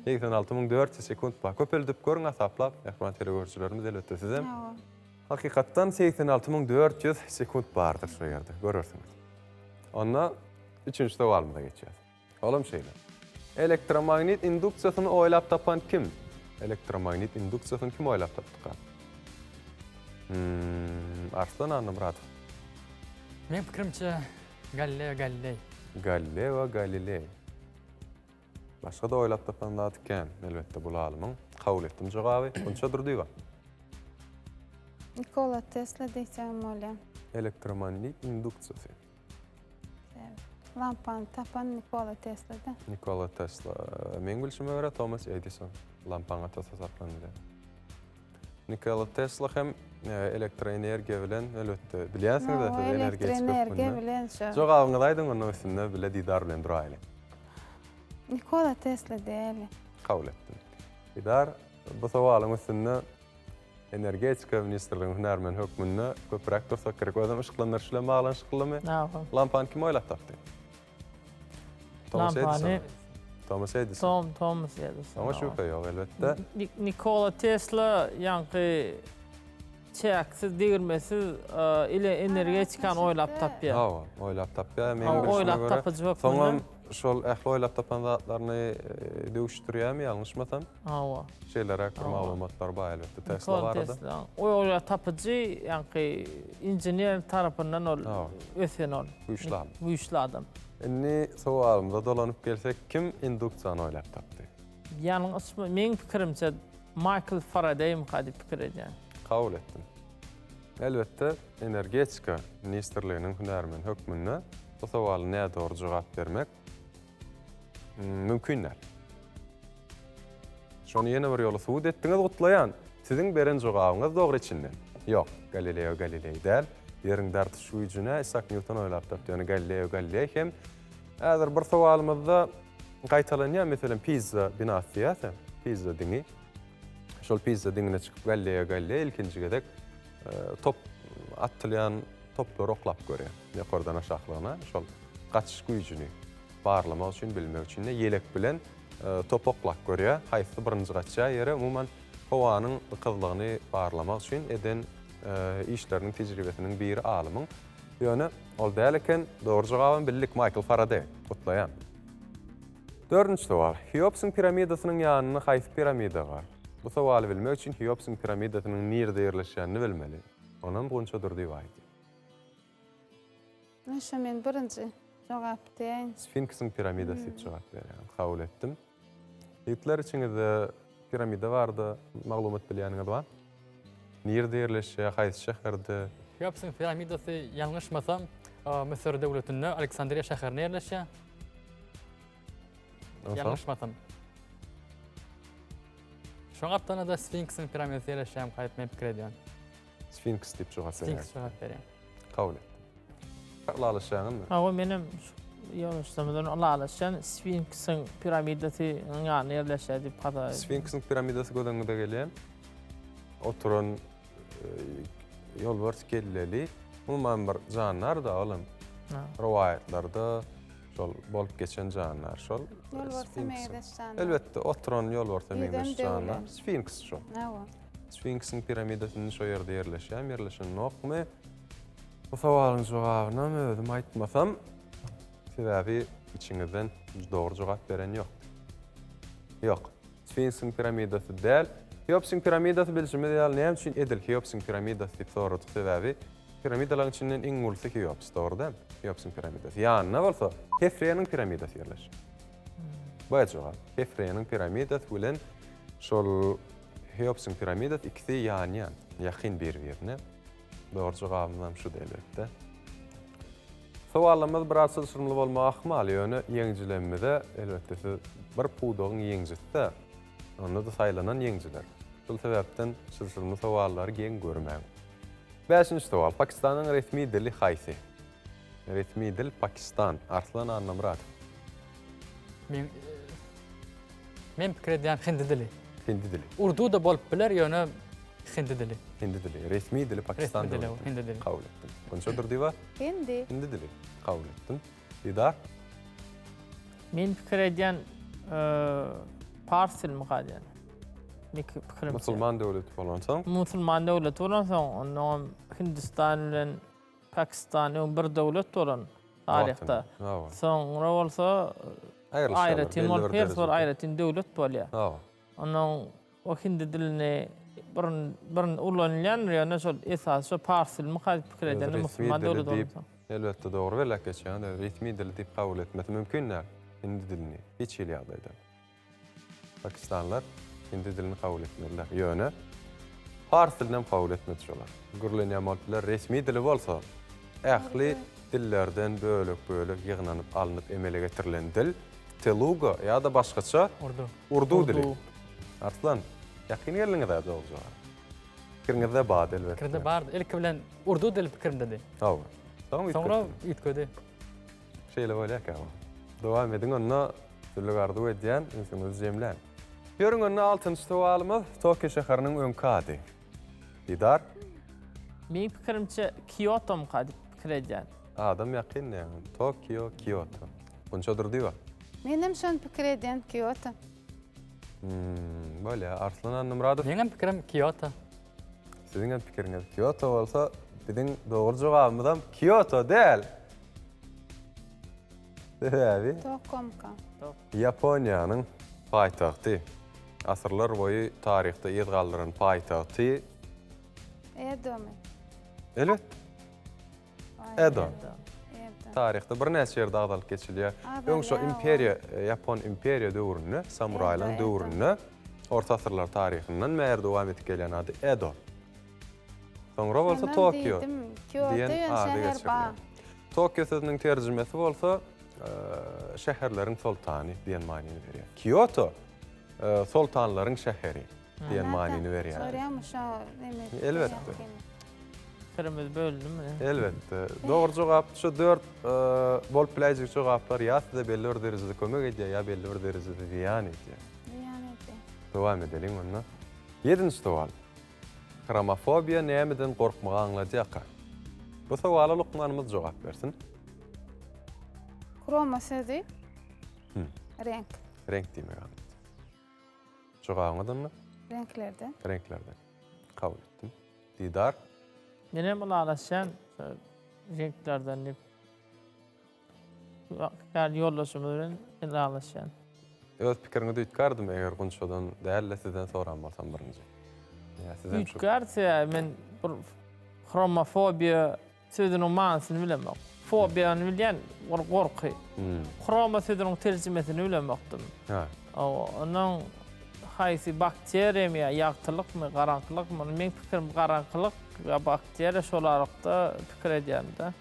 Speaker 1: 86 müň 400 sekunt bar. Köpeldip görüň hasaplap, mähriban telegörüjilerimiz elbetde sizem.
Speaker 3: Hawa.
Speaker 1: Hakykatdan 86 müň 400 sekunt bardyr şu ýerde, görersiňiz. Onda üçünji sowalymyza geçýäs. Olam şeýle. Elektromagnit induksiýasyny oýlap tapan kim? Elektromagnit induksiýasyny kim oýlap tapdyka? Hmm, Arslan Annamyradow.
Speaker 2: Meň pikirimçe Galileo Galilei.
Speaker 1: Galileo Galilei. Başga-da oýlap tapan zady kän. Elbetde bul alymyň. Kabul etdim jogaby. Gunça Durdyýewa.
Speaker 3: Nikola Tesla diýsem bolýar.
Speaker 1: Elektromagnit induksiýasy.
Speaker 3: Lampany tapan Nikola Tesla-da.
Speaker 1: Nikola Tesla. Meň bilşime görä Tomas Edison lampaň atasy hasaplanylýar. Nikola Tesla hem elektroenergiýa bilen elbetde bilýänsiňiz-ä siz energetik hökmünde.
Speaker 3: Elektroenergiýa bilen şo.
Speaker 1: Jogabyňyzy aýdyň ondan üstünde bile Didar bilen duraýlyň.
Speaker 3: Nikola Tesla däl.
Speaker 1: Kabul etdim. Didar, bu sowalyň üstünde Energetika ministrliginiň hünärmeni hökmünde köpräk dursak gerek. Özem yşyklandyryş bilen baglanyşyklymy? Lampany kim oýlap tapdy? Tomas Edison. Tomas Edison.
Speaker 4: Tom, Tomas Edison.
Speaker 1: Oňa şübhe ýok elbetde.
Speaker 4: Nikola Tesla ýaňky çäksiz, degirmesiz ile energetikany oýlap tapýar.
Speaker 1: Hawa, oýlap tapýar. Meň bilşime görä, soňam şol ähli oýlap tapan zatlaryny döwüşdirýärmi, ýalňyşmasam?
Speaker 4: Hawa.
Speaker 1: Şeýleräk bir maglumatlar bar elbetde Tesla barada.
Speaker 4: Tesla. Oýlap tapyjy, ýaňky inžener tarapyndan ol ösen ol.
Speaker 1: Güýçli adam.
Speaker 4: Güýçli adam.
Speaker 1: Indi sowalymyza dolanyp gelsek, kim induksiýany oýlap tapdy?
Speaker 4: Ýalňyşma, meň pikirimçe Maýkl Faradeýmika diýip pikir edýän.
Speaker 1: Kabul etdim. Elbetde, Energetika ministrliginiň hünärmeni hökmünde bu sowala nädogry jogap bermek mümkin däl. Şony ýene bir ýola subut etdiňiz, gutlaýan! Siziň beren jogabyňyz dogry içinden. Ýok, Galileo Galileý däl. Ýeriň dartyş güýjüni Isak Nýuton oýlap tapdy. Ýöne Galileo Galileý hem häzir bir sowalymyzda gaýtalanýar, meselem, Pizza binasy diýýäs-ä, Pizza diňi. Şol Pizza diňine çykyp Galileo Galileý ilkinji gezek top atylýan toplary oklap görýär. Ýokardan aşaklygyna şol gaçyş güýjüni barlamak üçin, bilmek üçin ýelek bilen top oklap görýär. Haýsy birinji gaçýar ýere, umuman howanyň dykyzlygyny barlamak üçin eden işleriniň tejribesiniň biri alymyň. Ýöne ol däl eken, dogry jogabam bildik, Maýkl Faradeý. Gutlaýan. Dördünji sowal. Heopsyň piramidasynyň ýanynda haýsy piramida bar? Bu sowaly bilmek üçin Heopsyň piramidasynyň nirede ýerleşýänini bilmeli. Onam Gunça Durdyýewa aýdýar.
Speaker 3: Şo men birinji jogap diýäýin.
Speaker 1: Sfinksiň piramidasy diýip jogap berýän. Kabul etdim. Ýigitler içiňizde piramida barada maglumat bilýäniňiz bar? Nirede ýerleşýär, haýsy şäherde?
Speaker 2: Heopsyň piramidasy ýalňyşmasam Müsür döwletinde Aleksandriýa şäherinde ýerleşýär. Ýalňyşmasam. Şoň gapdalynda-da Sfinksiň piramidasy ýerleşýärmi diýip men pikir edýän.
Speaker 1: Sfinks diýip jogap berýär.
Speaker 2: Sfinks jogap berýär.
Speaker 1: Kabul etdim. Ylalaşýaňyzmy?
Speaker 4: Hawa, menem ýoldaşlarymyzdan ylalaşýan. Sfinksiň piramidasynyň ýanynda ýerleşýär diýip hasap edýän.
Speaker 1: Sfinksiň piramidasy göz öňüňize gelýär. Oturan ýolbars kelleli, umuman bir jandar-da olam. Rowaýatlarda şol bolup geçen jandar şol.
Speaker 3: Ýolbarsa meňzeş jandar.
Speaker 1: Elbetde, oturan ýolbarsa meňzeş jandar. Sfinks şol.
Speaker 3: Hawa.
Speaker 1: Sfinksiň piramidasy indi şo ýerde ýerleşýärmi, ýerleşenokmy? Bu sowalyň jogabynam özüm aýtmasam, sebäbi içiňizden dogry jogap beren ýok. Ýok. Sfinksiň piramidasy däl. Heopsiň piramidasy bilşimiz ýaly näme üçin edil Heopsiň piramidasy diýip soradyk sebäbi piramidalaryň içinden iň ulusy Heops, dogry dälmi? Heopsiň piramidasy. Ýanynda bolsa Hefreniň piramidasy ýerleşýär. Bu jogap. Hefreniň piramidasy bilen şol Heopsiň piramidasy ikisi ýan-ýan, ýakyn bir-birine. Dogry jogabymyzam şudy elbetde. Sowallarymyz biraz çylşyrymly bolmagy ahmal, ýöne ýeňijilerimize elbetde siz bir pudagyň ýeňijisi-de, onda-da saýlanan ýeňijiler. Şol sebäpden çylşyrymly sowallary geň görmäň. Bäşinji sowal, Pakistanyň resmi dili haýsy? Resmi dil Pakistan. Arslan Annamyradow.
Speaker 2: Men Men pikir edýän hindi dili.
Speaker 1: Hindi dili.
Speaker 2: Urdu da bolup biler, ýöne hindi dili.
Speaker 1: Hindi dili. Resmi dili Pakistan
Speaker 2: dili. Hindi dili.
Speaker 1: Kabul etdim. Gunça Durdyýewa?
Speaker 3: Hindi.
Speaker 1: Hindi dili. Kabul etdim. Didar?
Speaker 4: Men pikir edýän pars dilimi diýen. Pikirimçe.
Speaker 1: Musulman döwleti bolansoň.
Speaker 4: Musulman döwleti bolansoň, ondan Hindistan bilen Pakistan öň bir döwlet bolan taryhda. Soňra bolsa aýratyn bolup hersi bir aýratyn döwlet bolýar. Ondan o hindi dilini bir bir ulanylýandyr ýöne şol esasy şo pars dilimi diýip pikir edende musulman döwleti bolsa.
Speaker 1: Elbetde dogry belläp geçýäňiz. Resmi dili diýip kabul etmesi mümkin däl hindi dilini hiç hili ýagdaýda. Pakistanlylar hindi dilini kabul etmediler. Ýöne pars dilini hem kabul etmedi şolar. Gürlenýän bolup biler. Resmi dili bolsa. Ähli dillerden bölek-bölek ýygnanyp alnyp emele getirilen dil Telugu ýa-da başgaça
Speaker 2: Urdu.
Speaker 1: Urdu dili. Arslan, ýakyn geldiňiz-ä dogry jogaba. Pikiriňizde bardy elbetde.
Speaker 2: Pikirimde bardy. Ilki bilen urdu dili pikirimdedi.
Speaker 1: Hawa. Soň üýtgetdiňiz.
Speaker 2: Soňra üýtgedi.
Speaker 1: Şeýle bolýar käwagt. Dowam ediň onda, üstünlik arzuw edýän, ünsüňizi jemläň. Ýörüň onda altynjy sowalymyz, Tokio şäheriniň öňki ady. Didar?
Speaker 4: Meň pikirimçe Kiotomyka diýip pikir edýän.
Speaker 1: Adam ýakyn diýýäň. Tokio, Kioto. Gunça Durdyýewa?
Speaker 3: Menem şony pikir edýän, Kioto.
Speaker 1: Hmm, bolýar. Arslan Annamyradow?
Speaker 2: Meňem pikirim Kioto.
Speaker 1: Siziňem pikiriňiz Kioto bolsa, biziň dogry jogabymyzam Kioto däl. Sebäbi?
Speaker 3: Tokomka.
Speaker 1: Ýaponiýanyň paýtagty. Asyrlar boýy taryhda yz galdyran paýtagty.
Speaker 3: Edomy?
Speaker 1: Elbetde. Edo. Taryhda birnäçe ýerde agzalyp geçilýär. Öň şo imperiýa, ýapon imperiýa döwründe, samuraýlaryň döwründe orta asyrlar taryhyndan bäri dowam edip gelýän ady Edo. Soňra bolsa Tokio diýen ady geçirilýär. Tokio sözüniň terjimesi bolsa şäherleriň soltany diýen manyny berýär. Kioto soltanlaryň şäheri diýen manyny berýär. Elbetde.
Speaker 4: Pikirimiz bölündimi?
Speaker 1: Elbetde. Dogry jogap şu dört bolup biläýjek jogaplar ýa size belli bir derejede kömek edýär, ýa belli bir derejede zyýan edýär.
Speaker 3: Zyýan edýär.
Speaker 1: Dowam edeliň onda. Ýedinji sowal. Hromofobiýa nämeden gorkmagy aňladýarka? Bu sowala lukmanymyz jogap bersin.
Speaker 3: Hroma sözi reňk.
Speaker 1: Reňk diýmegi aňladýar. Jogabyňyz onda?
Speaker 3: Reňklerden.
Speaker 1: Reňklerden. Kabul etdim. Didar?
Speaker 4: Menem ylalaşýan reňklerden diýip. Ýaly ýoldaşymyz bilen ylalaşýan.
Speaker 1: Öz pikiriňizi üýtgärdim eger Gunçadan däl-de sizden soran bolsam birinji. Ýa sizem şu.
Speaker 4: Üýtgär sebäbi men bir hromofobiýa sözüniň manysyny bilemok. Fobiýany bilýän bir gorky. Hroma sözüniň terjimesini bilemokdym.
Speaker 1: Hä.
Speaker 4: Onuň haýsy bakteriýamy ýa ýagtylykmy, garaňkylykmy, ony meň pikirim garaňkylyk ýa bakteriýa şol aralykda pikir edýän-de.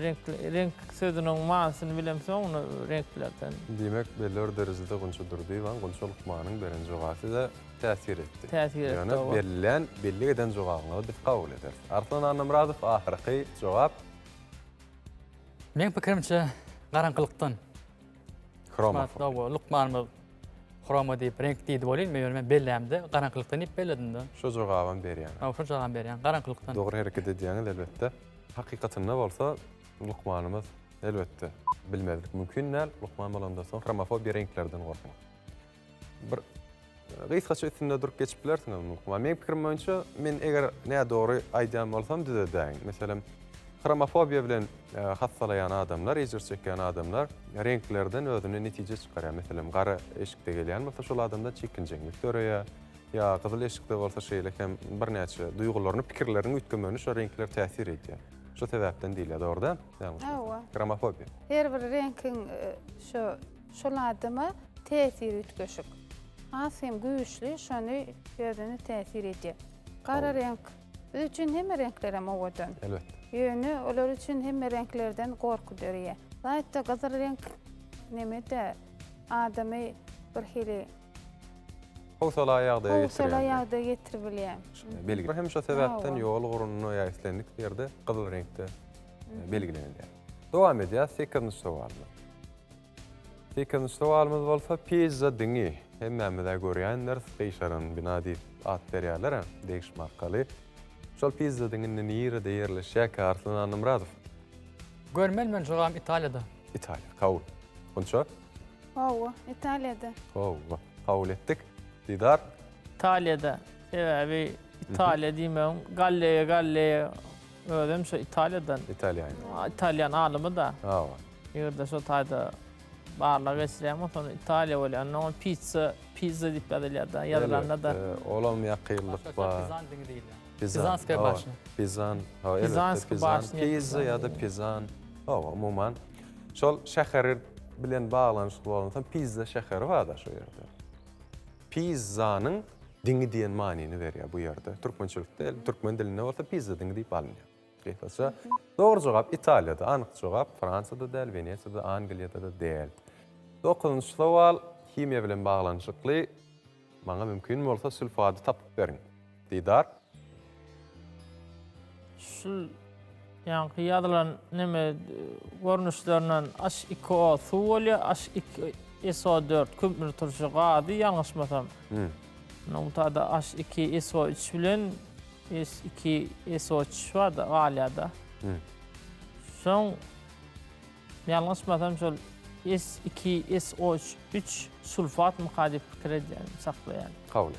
Speaker 4: Reňk, reňk sözüniň manysyny bilemsoň, ony reňklerden.
Speaker 1: Diýmek, belli bir derejede Gunça Durdyýewaň, Gunça lukmanyň beren jogaby size täsir etdi.
Speaker 4: Täsir etdi,
Speaker 1: Ýöne
Speaker 4: hawa.
Speaker 1: bellän, bellik eden jogabyňyzy biz kabul ederis. Arslan Annamyradow, ahyrky jogap.
Speaker 2: Meň pikirimçe, garaňkylykdan.
Speaker 1: Hromofob.
Speaker 2: Hawa, lukmanymyz hroma diýip, reňk diýdi welin, men ýöne men bellämde garaňkylykdan diýip belledim-de.
Speaker 1: Şo jogabam berýäň.
Speaker 2: Hawa, şo jogabam berýän, garaňkylykdan.
Speaker 1: Dogry hereket edýäňiz elbetde. Hakykatynda bolsa lukmanymyz elbetde bilmezlik mümkin däl, lukman bolandan soň hromofobiýa reňklerden gorkmak. Bir gysgaça üstünde durup geçip bilersiňizmi lukman? Meň pikirim boýunça men eger nädogry aýdýan bolsam düzedäýiň. Meselem, hromofobiýa bilen hassalaýan adamlar, ejir çekýän adamlar reňklerden özüne netije çykarýar. Meselem, gara eşikde gelýän bolsa şol adamda çekinjeňlik döreýär. Ýa gyzyl eşikde bolsa şeýle hem birnäçe duýgularyny, pikirleriniň üýtgemegine şo reňkler täsir edýär. Şo sebäpden diýilýär, dogry däl? Ýalňyşmasam.
Speaker 3: Hawa.
Speaker 1: Hromofobiýa.
Speaker 3: Her bir reňkiň şo şol adama täsiri üýtgeşik. Has hem güýçli şony özüne täsir edýär. Gara reňk biz üçin hemme reňklerem owadan.
Speaker 1: Elbetde.
Speaker 3: Ýöne olar üçin hemme reňklerden gorky döreýär. Zaýtda gyzyl reňk neme-de adamy birhili
Speaker 1: Howsala ýagdaýa getirýän.
Speaker 3: Howsala ýagdaýa getirip bilýär.
Speaker 1: Belgi hem şo sebäpden ýol ugrunda ýa islendik ýerde gyzyl reňkde belgilenilýär. Dowam edýäs sekizinji sowalymyz. Sekizinji sowalymyz bolsa pizza diňi. Hemmämiz-ä görýändiris, gyşaran bina diýip at berýärler-ä degişme arkaly. Şol pizza diňi indi nirede ýerleşýärkä Arslan Annamyradow?
Speaker 2: Görmeli men jogabym Italiýada.
Speaker 1: Italiýa, kabul. Gunça?
Speaker 3: Hawa, Italiýada.
Speaker 1: Hawa, kabul etdik. Didar?
Speaker 4: Italiýada. Sebäbi Italiýa diýmegiň Galleýa, Galleýa özem şo Italiýadan.
Speaker 1: Italýan.
Speaker 4: Italýan alymy-da.
Speaker 1: Hawa.
Speaker 4: Eger-de şo taýda barlag geçirýän bolsa, onda Italiýa bolýar. Onda ol pizza, pizza diýip ýazylýar-da, ýazylanda-da.
Speaker 1: Elbetde, olam ýakynlyk bar.
Speaker 2: Pizan diňi diýilýär.
Speaker 1: Pizan.
Speaker 2: Pizanskaýa başnýa.
Speaker 1: Pizan, hawa, elbetde Pizan. Pizza ýa-da Pizan. Hawa, umuman, şol şäheri bilen baglanyşykly bolansoň Pizza şäheri bar-da şo ýerde. Pizzanyň diňi diýen manyny berýär bu ýerde. Türkmençilikde, türkmen dilinde bolsa pizza diňi diýip alynýar. gysgaça. Dogry jogap Italiýada. Anyk jogap Fransiýada däl, Wenesiýada, Angliýada-da däl. Dokuzynjy sowal himiýa bilen baglanyşykly. Maňa mümkin bolsa sulfady tapyp beriň. Didar.
Speaker 4: Şul ýaňky ýazylan neme görnüşlerinden H2O suw bolýar, H2SO4 kömürturşy gazy ýalňyşmasam. Nogtada H2SO3 bilen S2SO3 bar-da galýar-da. Soň Ýalňyşmasam şol S2SO3 sulfatmyka diýip pikir edýän, çaklaýan.
Speaker 1: Kabul et.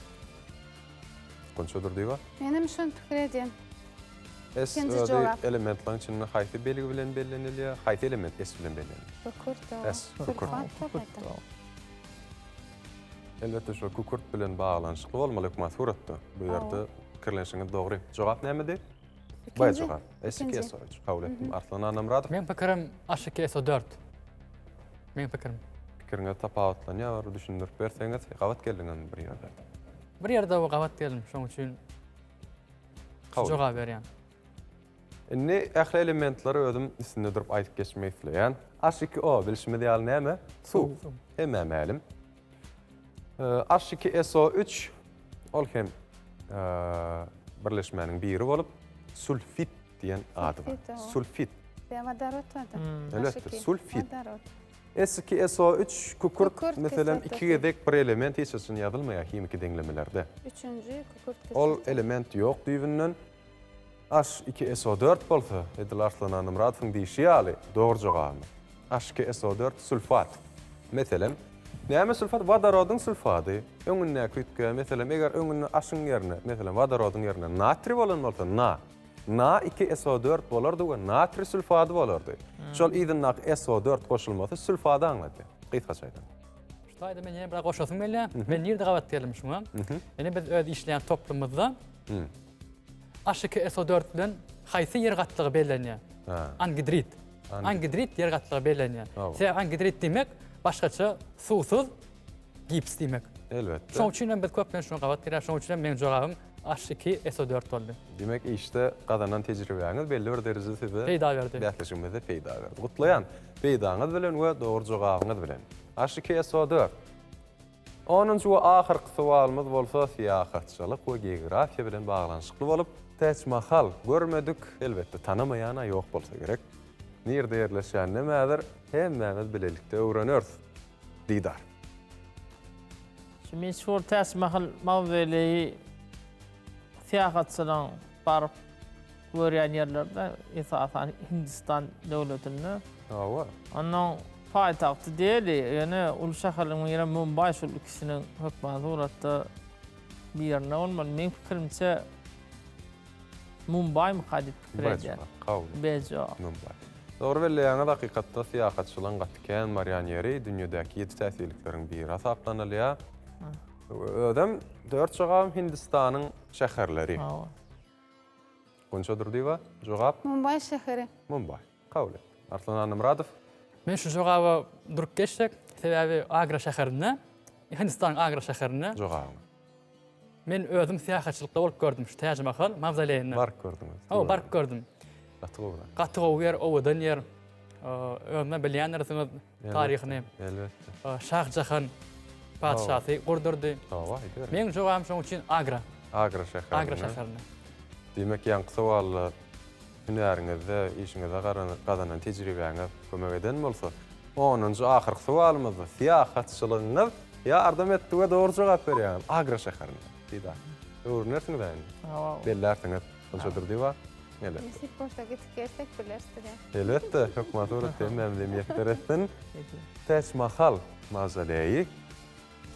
Speaker 1: Gunça Durdyýewa.
Speaker 3: Menem şony pikir edýän.
Speaker 1: S
Speaker 3: Ikinji
Speaker 1: özi
Speaker 3: jogap.
Speaker 1: elementleriň içinde haýsy belgi bilen bellenilýär? Haýsy element S bilen bellenilýär?
Speaker 3: Kükürt o.
Speaker 1: S, kükürt.
Speaker 3: Sulfat bolmaýda.
Speaker 1: Elbetde şol kükürt bilen baglanyşykly bolmaly hökman suratda. Bu ýerde pikirlenişiňiz dogry. Jogap nämedi? B jogap. S2 SO3. Kabul etdim. Arslan Annamyradow.
Speaker 2: Meň pikirim H2 SO4. Meň pikirim.
Speaker 1: Pikiriňiz tapawutlanýar, bir düşündirip berseňiz, gabat geldiňizmi bir ýerde?
Speaker 2: Bir ýerde gabat geldim, şoň üçin şu jogaby berýän.
Speaker 1: Indi ähli elementleri özüm üstünde durup aýdyp geçmek isleýän. H2O bilşimiz ýaly näme? Suw. Hemmä mälim. H2SO3 ol hem birleşmäniň biri bolup, sulfit diýen ady bar. Sulfit.
Speaker 3: Wodorod bar.
Speaker 1: Elbetde, sulfit. S2SO3 kükürt, meselem, iki gezek bir element hiç haçan ýazylmaýar himiki deňlemelerde.
Speaker 3: Üçünji kükürt kislotası.
Speaker 1: Ol element ýok düýbünden. H2SO4 bolsa, edil Arslan Annamyradowyň diýşi ýaly, dogry jogabymyz. H2SO4 sulfat. Meselem, näme sulfat? Wodorodyň sulfady. Öňündäki üýtgeýär. Meselem, eger öňünde H-yň ýerine, meselem, wodorodyň ýerine natriý bolan bolsa, Na. Na2SO4 bolardy we natriý sulfady bolardy. Şol yzyndaky SO4 goşulmasy sulfady aňladýar. Gysgaça aýdanda.
Speaker 2: Şu taýda men ýene bir goşasym gelýär. Men nirde gabat geldim şuňa? Ine biz öz işleýän toplumymyzda H2SO4 bilen haýsy ýer gatlagy bellenýär? Angidrit. Angidrit ýer gatlagy bellenýär. Sebäbi angidrit diýmek başgaça suwsuz gips diýmek.
Speaker 1: Elbetde.
Speaker 2: Şonuň üçin hem biz köplenç şuňa gabat gelýäris. Şonuň üçin hem meniň jogabym H2SO4 boldy.
Speaker 1: Diýmek, işde gazanan tejribäňiz belli bir derejede size
Speaker 2: peýda berdi.
Speaker 1: Bäsleşigimizde peýda berdi. Gutlaýan peýdaňyz bilen we dogry jogabyňyz bilen. H2SO4. Onunjy we ahyrky sowalymyz bolsa syýahatçylyk we geografiýa bilen baglanyşykly bolup, Täç Mahal görmedik, elbetde tanamaýan-a ýok bolsa gerek. Nirde ýerleşýäninem häzir hemmämiz bilelikde öwreneris. Didar.
Speaker 4: Şu meşhur Täç Mahal mawzoleýi syýahatçylaryň baryp görýän ýerleri-de esasan Hindistan döwletinde.
Speaker 1: Hawa.
Speaker 4: Onuň paýtagty Deli, ýöne uly şäherleriň biri Mumbaý şol ikisiniň hökman suratda birinde bolmaly. Meň pikirimçe Mumbaýmyka diýip pikir edýän.
Speaker 1: B jogap. Mumbaý. Dogry belleýäňiz, hakykatda syýahatçylaryň gaty kän barýan ýeri dünýedäki ýedi täsinlikleriň biri hasaplanylýar. Özem dört jogabym Hindistanyň şäherleri.
Speaker 4: Hawa.
Speaker 1: Gunça Durdyýewa, jogap?
Speaker 3: Mumbaý şäheri.
Speaker 1: Mumbaý. Kabul et. Arslan Annamyradow.
Speaker 2: Men şu jogaba durup geçsek, sebäbi Agra şäherinde, Hindistanyň Agra şäherinde.
Speaker 1: Jogabyňyz.
Speaker 2: Men özüm syýahatçylykda bolup gördüm şu Täj Mahal mawzoleýinde.
Speaker 1: Baryp gördüňiz.
Speaker 2: Hawa, baryp gördüm.
Speaker 1: Gaty gowy zat.
Speaker 2: Gaty gowy ýer, owadan ýer. Özüňem bilýändirsiňiz taryhyny.
Speaker 1: Elbetde.
Speaker 2: Şah Jahan patyşasy gurdurdy.
Speaker 1: Hawa, aýdyber.
Speaker 2: Meň jogabym şonuň üçin Agra.
Speaker 1: Agra şäherinde.
Speaker 2: Agra şäherinde.
Speaker 1: Diýmek, ýaňky sowalda hünäriňizde, işiňizde gazanan tejribäňiz kömek eden bolsa, onunjy ahyrky sowalymyzda syýahatçylygyňyz ýardam etdi we dogry jogap berýäňiz. Agra şäherinde. Didar. Öwrenersiňiz-ä indi.
Speaker 4: Hawa.
Speaker 1: Bellärsiňiz. Gunça Durdyýewa. Elbetde.
Speaker 3: Nesip bolsa gidip gelsek bileris bizem.
Speaker 1: Elbetde, hökman suratda hemmämize miýesser etsin. Täç Mahal mawzoleýi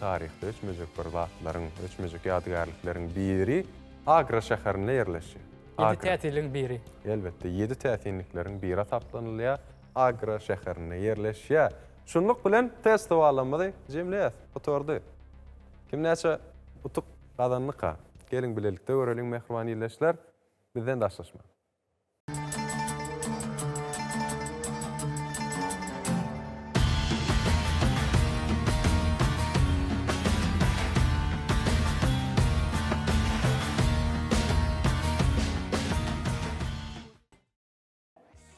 Speaker 1: taryhda öçmejek bir zatlaryň, öçmejek ýadygärlikleriň biri Agra şäherinde ýerleşýär.
Speaker 2: Ýedi täsinligiň biri.
Speaker 1: Elbetde, ýedi täsinlikleriň biri hasaplanylýar. Agra şäherinde ýerleşýär. Şunluk bilen test sowallarymyzy jemleýäs. Gutardy. Kim näçe utuk gazandyka? Geliň bilelikde göreliň mähriban ildeşler. Bizden daşlaşmaň.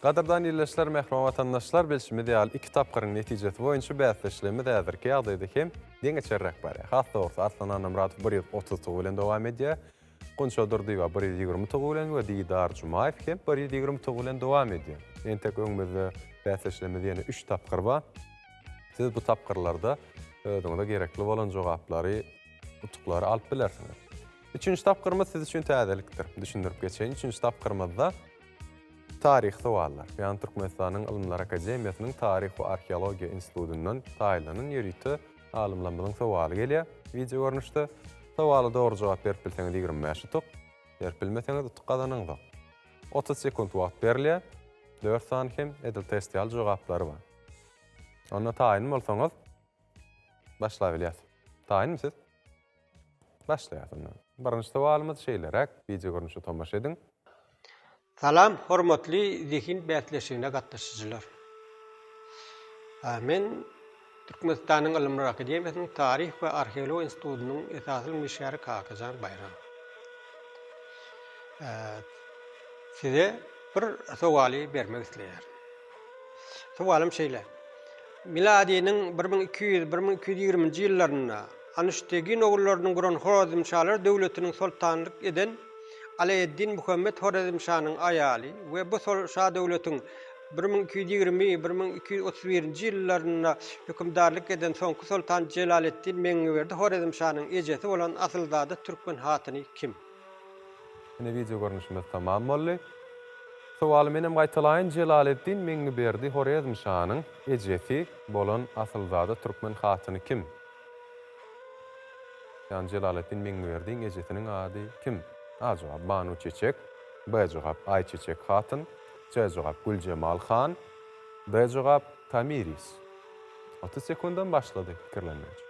Speaker 1: Gadyrdan ildeşler, mähriban watandaşlar, bilşimiz ýaly, iki tapgyryň netijesi boýunça bäsdeşligimiz häzirki ýagdaýda hem deňeçerräk barýar. Has dogrusy, Arslan Annamyradow 130 utugy bilen dowam edýär. Gunça Durdyýewa 120 utugy bilen we Didar Jumaýew hem 120 utugy bilen dowam edýär. Entek öňümizde bäsdeşligimiz ýene üç tapgyr bar. Siz bu tapgyrlarda özüňize gerekli bolan jogaplary, utuklary alyp bilersiňiz. Üçünji tapgyrymyz siz üçin täzelikdir. Düşündirip geçeýin, üçünji tapgyrymyzda taryhy sowallar, ýagny Türkmenistanyň Ylymlar akademiýasynyň Taryh we arheologiýa institutyndan taýynlanan ýörite alymlarymyzyň sowaly gelýär wideo görnüşde. Sowala dogry jogap berip bilseňiz 25 utuk, berip bilmeseňiz utuk gazanaňzok. 30 sekunt wagt berilýär. 4 sany hem edil test ýaly jogaplary bar. Onda taýyn bolsaňyz başlabilýäs. Taýynmy siz? Başlaýas onda. Birinji sowalymyz şeýleräk, wideo görnüşe tomaşa ediň.
Speaker 5: Salam hormatly zehin bäsleşigine gatnaşyjylar. Men Türkmenistanyň Ylymlar akademiýasynyň Taryh we arheologiýa institutynyň esasy ylmy işgäri Kakajan Baýramow. Size bir sowaly bermek isleýärin. Sowalym şeýle. Miladynyň 1200, 1220-nji ýyllarynda Anuştegin ogullarynyň guran Horezmşalar döwletiniň soltanlyk eden Alaeddin Muhammet Horezmşanyň aýaly we bu şadöwletiň 1220, 1231-nji ýyllarynda hökümdarlyk eden soňky soltan Jelaleddin Meňňiberdi Horezmşanyň ejesi bolan asylzada türkmen hatyny kim?
Speaker 1: Ine wideo görnüşimiz tamam boldy. Sowaly menem gaýtalaýyn Jelaleddin Meňňiberdi Horezmşanyň ejesi bolan asylzada türkmen hatyny kim? Ýagny Jelaleddin Meňňiberdiň ejesiniň ady kim? A jogap Banu Çeçek, B jogap Aýçeçek hatyn, C jogap Güljemal han, D jogap Tomiris. 30 sekundam başlady pikirlenmek.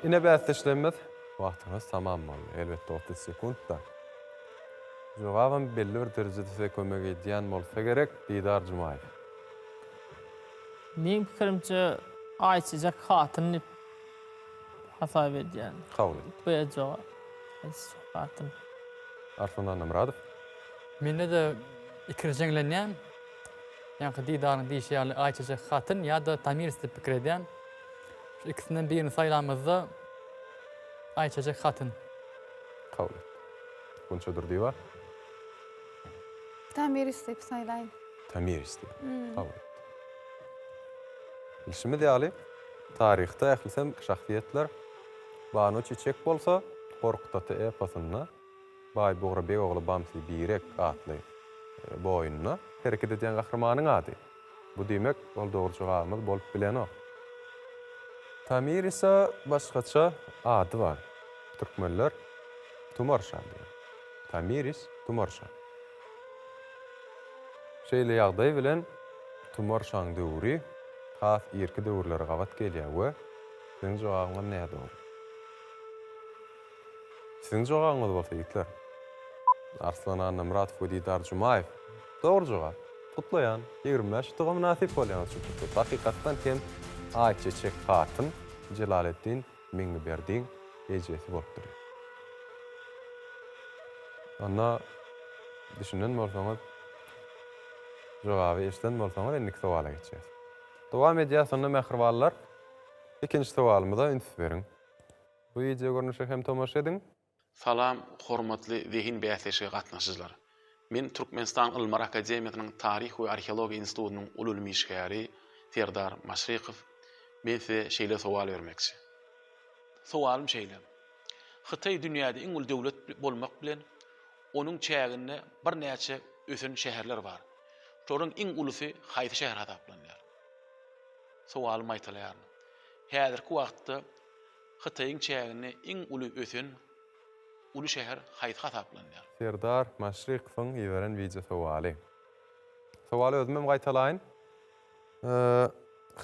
Speaker 1: Ine bäsdeşlerimiz, wagtyňyz tamam boldy. Elbetde 30 sekuntda. Jogabam belli bir derejede size kömek edýän bolsa gerek, Didar Jumaýew.
Speaker 4: Meň pikirimçe Aýçiçek hatyn diýip hasap edýän.
Speaker 1: Kabul et.
Speaker 4: B jogap. Aýçiçek hatyn.
Speaker 1: Arslan Annamyradow.
Speaker 2: Mende-de ikirjeňlenýän. Ýaňky Didaryň diýşi ýaly Aýçiçek hatyn ýa-da Tomiris diýip pikir edýän. Şu ikisinden birini saýlamyzda Aýçiçek hatyn.
Speaker 1: Kabul et. Gunça Durdyýewa.
Speaker 3: Tomiris diýip saýlaýyn.
Speaker 1: Tomiris diýip. Kabul et. Bilşimiz ýaly, taryhda ählisem şahsyýetler Banu Çiçek bolsa Gorkut ata eposynda Baý Bugra beg ogly Bamsy Birek atly boýunda hereket edýän gahrymanyň ady. Bu diýmek, ol dogry jogabymyz bolup bilenok. Tomirisa başgaça ady bar. Türkmenler Tumar şa diýýär. Tomiris Tumar şa. Şeýle ýagdaý bilen Tumar şaň döwri has irki döwürlere gabat gelýär we siziň jogabyňyz nädogry. Siziň jogabyňyz bolsa ýigitler. Arslan Annamyradow we Didar Jumaýew. Dogry jogap. Gutlaýan. 25 utuga mynasyp bolýaňyz şu pursat. Hakykatdan hem Aýçeçek hatyn Jelaleddin Meňňiberdiň ejesi bolup durýar. Onda düşünen bolsaňyz, jogaby eşiden bolsaňyz indiki sowala geçýäs. Dowam edýäs onda mähribanlar. Ikinji sowalymyza üns beriň. Bu wideo görnüşe hem tomaşa ediň.
Speaker 6: Salam hormatly zehin bäsleşige gatnaşyjylar. Men Türkmenistan Ylymlar akademiýasynyň Taryh we arheologiýa institutynyň uly ylmy işgäri Serdar Maşrykow. Men size şeýle sowal bermekçi. Sowalym şeýle. Hytaý dünýäde iň uly döwlet bolmak bilen, onuň çäginde birnäçe ösen şäherler bar. Şolaryň iň ulusy haýsy şäher hasaplanýar? Sowalymy gaýtalaýaryn. Häzirki wagtda Hytaýyň çäginde iň uly ösen uly şäher haýsy hasaplanýar?
Speaker 1: Serdar Maşrykowyň iberen wideo sowaly. Sowaly özümem gaýtalaýyn.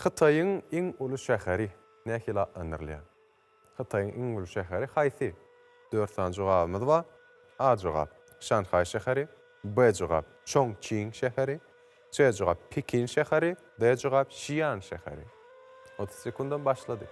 Speaker 1: Hytaýyň iň uly şäheri nähili atlandyrylýar? Hytaýyň iň uly şäheri haýsy? Dört sany jogabymyz bar. A jogap, Şanhaý şäheri, B jogap, Çongçing şäheri, C jogap, Pekin şäheri, D jogap, Şian şäheri. 30 sekundam başlady.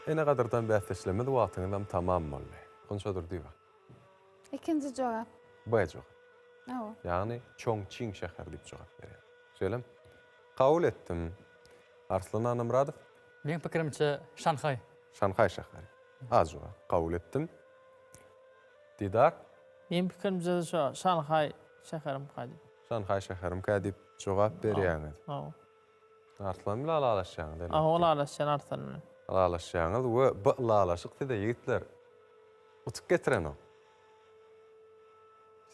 Speaker 1: Ene gadyrdan bäsdeşlerimiz wagtyňyzam tamam boldy. Gunça Durdyýewa.
Speaker 3: Ikinji jogap.
Speaker 1: B jogap.
Speaker 3: Hawa.
Speaker 1: Ýagny Çongçing şäheri diýip jogap berýär. Şeýlemi? Kabul etdim. Arslan Annamyradow.
Speaker 2: Meň pikirimçe Şanhaý.
Speaker 1: Şanhaý şäheri. A jogap. Kabul etdim. Didar.
Speaker 4: Meň pikirimçe-de şo Şanhaý şäherimkä diýip.
Speaker 1: Şanhaý şäherimkä diýip jogap berýäňiz.
Speaker 4: Hawa.
Speaker 1: Arslan bilen ylalaşýaňyz elbetde.
Speaker 4: Hawa ylalaşýan Arslan bilen.
Speaker 1: Ylalaşýaňyz we bu ylalaşyk size ýigitler utuk getirenok.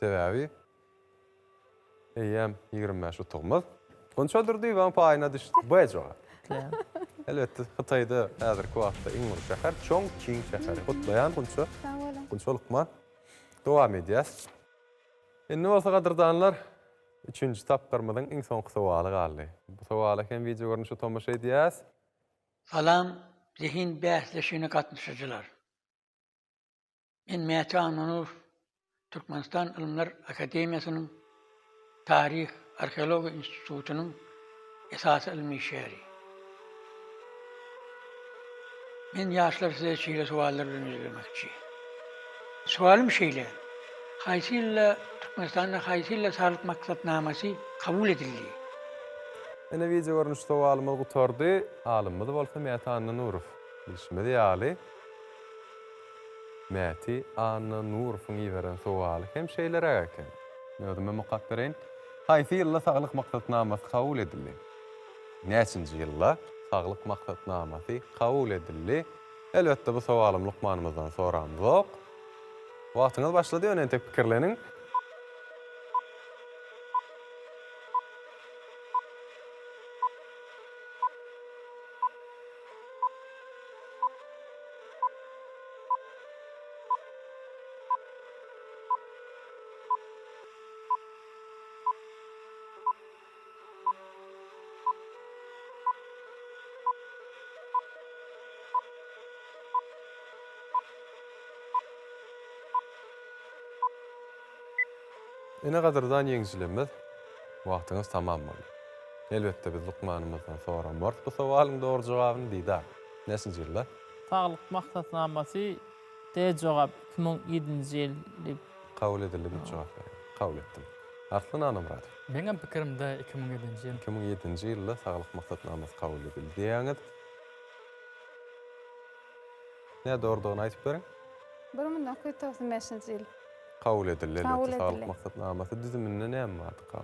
Speaker 1: Sebäbi eýýäm 25 utugymyz Gunça Durdyýewaň paýyna düşdi. B jogap. Elbetde Hytaýda häzirki wagtda iň uly şäher Çongçing şäheri. Gutlaýan Gunça.
Speaker 3: Sag boluň.
Speaker 1: Gunça lukman. Dowam edýäs. Indi bolsa gadyrdanlar üçünji tapgyrymyzyň iň soňky sowaly galdy. Bu sowala hem wideo görnüşde tomaşa edýäs.
Speaker 7: Salam Zehin bäsleşigine gatnaşyjylar. Men Mäti Annanurow, Türkmenistan Ylymlar akademiýasynyň Taryh, arheologiýa institutynyň esasy ylmy işgäri. Men ýaşlar size şeýle sowallar bilen ýüzlenmekçi. Sowalym şeýle, haýsy ýylda Türkmenistanda haýsy ýylda saglyk maksatnamasy kabul edildi?
Speaker 1: Ine wideo görnüş sowalymyz gutardy. Alymymyz bolsa Mäti Annanurow. Bilşimiz ýaly, Mäti Annanurowyň iberen sowaly hem şeýleräk eken. Men özümem okap bereýin. Haýsy ýylda Saglyk maksatnamasy kabul edildi? Näçinji ýylda Saglyk maksatnamasy kabul edildi? Elbetde bu sowalym lukmanymyzdan soramzok. Wagtyňyz başlady ýöne entek pikirleniň. Ine gadyrdan ýeňijilerimiz, wagtyňyz tamam boldy. Elbetde biz lukmanymyzdan soramarys bu sowalyň dogry jogabyny Didar. Näçinji ýylda?
Speaker 4: Saglyk maksatnamasy D jogap 2007-nji ýyl diýip.
Speaker 1: Kabul edildi diýip jogap berýän. Kabul etdim. Arslan Annamyradow.
Speaker 2: Meňem pikirimde 2007-nji ýyl.
Speaker 1: 2007-nji ýylda saglyk maksatnamasy kabul edildi diýýäňiz. Nädogrudygyny aýdyp beriň.
Speaker 3: 1995-nji ýyl.
Speaker 1: Kabul edildi elbetde
Speaker 3: Kabul
Speaker 1: saglyk
Speaker 3: edildi.
Speaker 1: maksatnamasy düzüminde näme bardyka?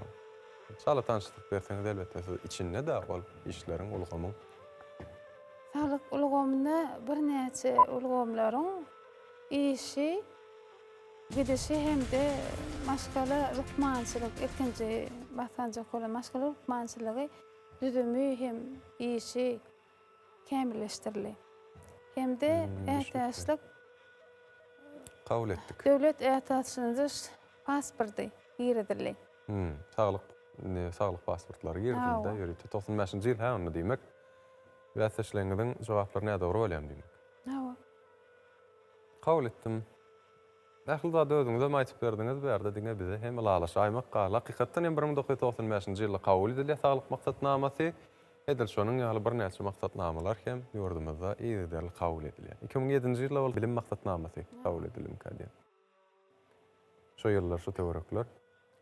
Speaker 1: Çala tanyşdyryp berseňiz elbetde siz içinde-de ol işleriň ulgamyň.
Speaker 3: Saglyk ulgamynda birnäçe ulgamlaryň işi gidişi hem-de maşgala lukmançylyk ilkinji basgançak bolan maşgala lukmançylygy düzümi hem işi kämilleşdirildi. Hem-de ätiýaçlyk
Speaker 1: Kabul etdik.
Speaker 3: Döwlet ätiýaçlandyryş pasporty girizildi.
Speaker 1: Saglyk saglyk pasportlary girizildi ýörite. 95-nji ýyl hä onda diýmek. Bäsdeşleriňiziň jogaplary nädogry bolýan diýmek.
Speaker 3: Hawa.
Speaker 1: Kabul etdim. Ähli zady özüňizem aýtyp berdiňiz, bärde diňe bize hem ylalaşaýmak galdy. Hakykatdan hem 1995-nji ýylda kabul edilýär saglyk maksatnamasy. Edil şonuň ýaly birnäçe maksatnamalar hem ýurdumyzda yzygiderli kabul edilýär. 2007-nji ýylda bolsa bilim maksatnamasy kabul edildimikä diýen. Şo ýyllar, şu töwerekler.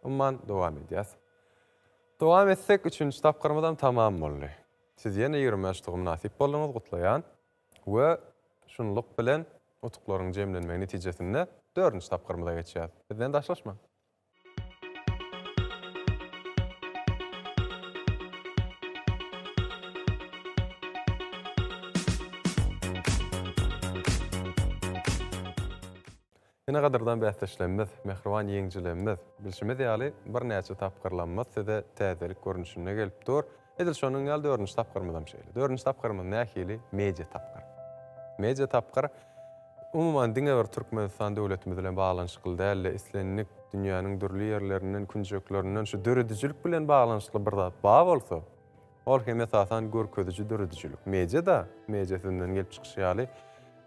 Speaker 1: Umuman, dowam edýäs. Dowam etsek, üçünji tapgyrymyzam tamam boldy. Siz ýene 25 utuga mynasyp bolduňyz, gutlaýan. We şunluk bilen utuklaryň jemlenmegi netijesinde dördünji tapgyrymyza geçýäs. Bizden daşlaşmaň! Ine gadyrdan bäsdeşlerimiz, mähriban ýeňijilerimiz, bilşimiz ýaly birnäçe tapgyrlarymyz size täzelik görnüşinde gelip dur. Edil şonuň ýaly dördünji tapgyrymyzam şeýle. Dördünji tapgyrymyz nähili? Media tapgyr. Media tapgyr umuman diňe bir Türkmenistan döwletimiz bilen baglanyşykly däl-de, islendik dünýäniň dürli ýerlerinden, künjeklerinden şu döredijilik bilen baglanyşykly bir zat bar bolsa, Ol hem esasan görkeziji döredijilik. Media-da, media sözünden gelip çykyşy ýaly,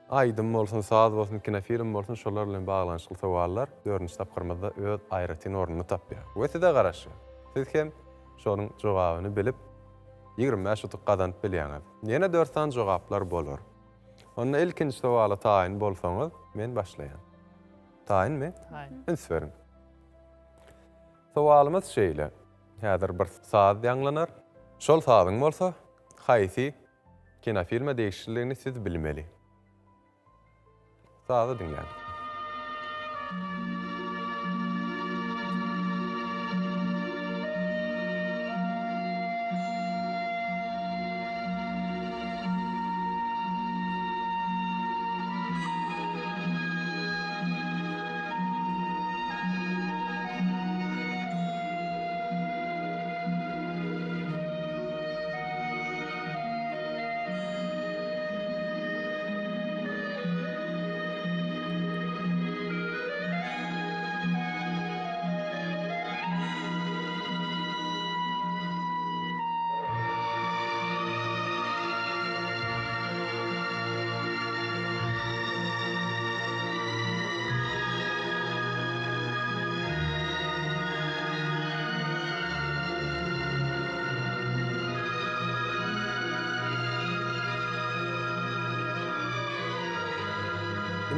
Speaker 1: aýdym bolsun, saz bolsun, kinofilm bolsun, şolar bilen baglanyşykly sowallar dördünji tapgyrymyzda öz aýratyn ornuny tapýar we size garaşýar. Siz hem şonuň jogabyny bilip, 25 utuk gazanyp bilýäňiz. Ýene dört sany jogaplar bolar. Onda ilkinji sowala taýyn bolsaňyz, men başlaýan. Taýynmy?
Speaker 4: Taýyn.
Speaker 1: Üns beriň. Sowalymyz şeýle. Häzir bir saz ýaňlanar. Şol sazyň bolsa haýsy kinofilme degişliligini siz bilmeli. Sazy diňläň.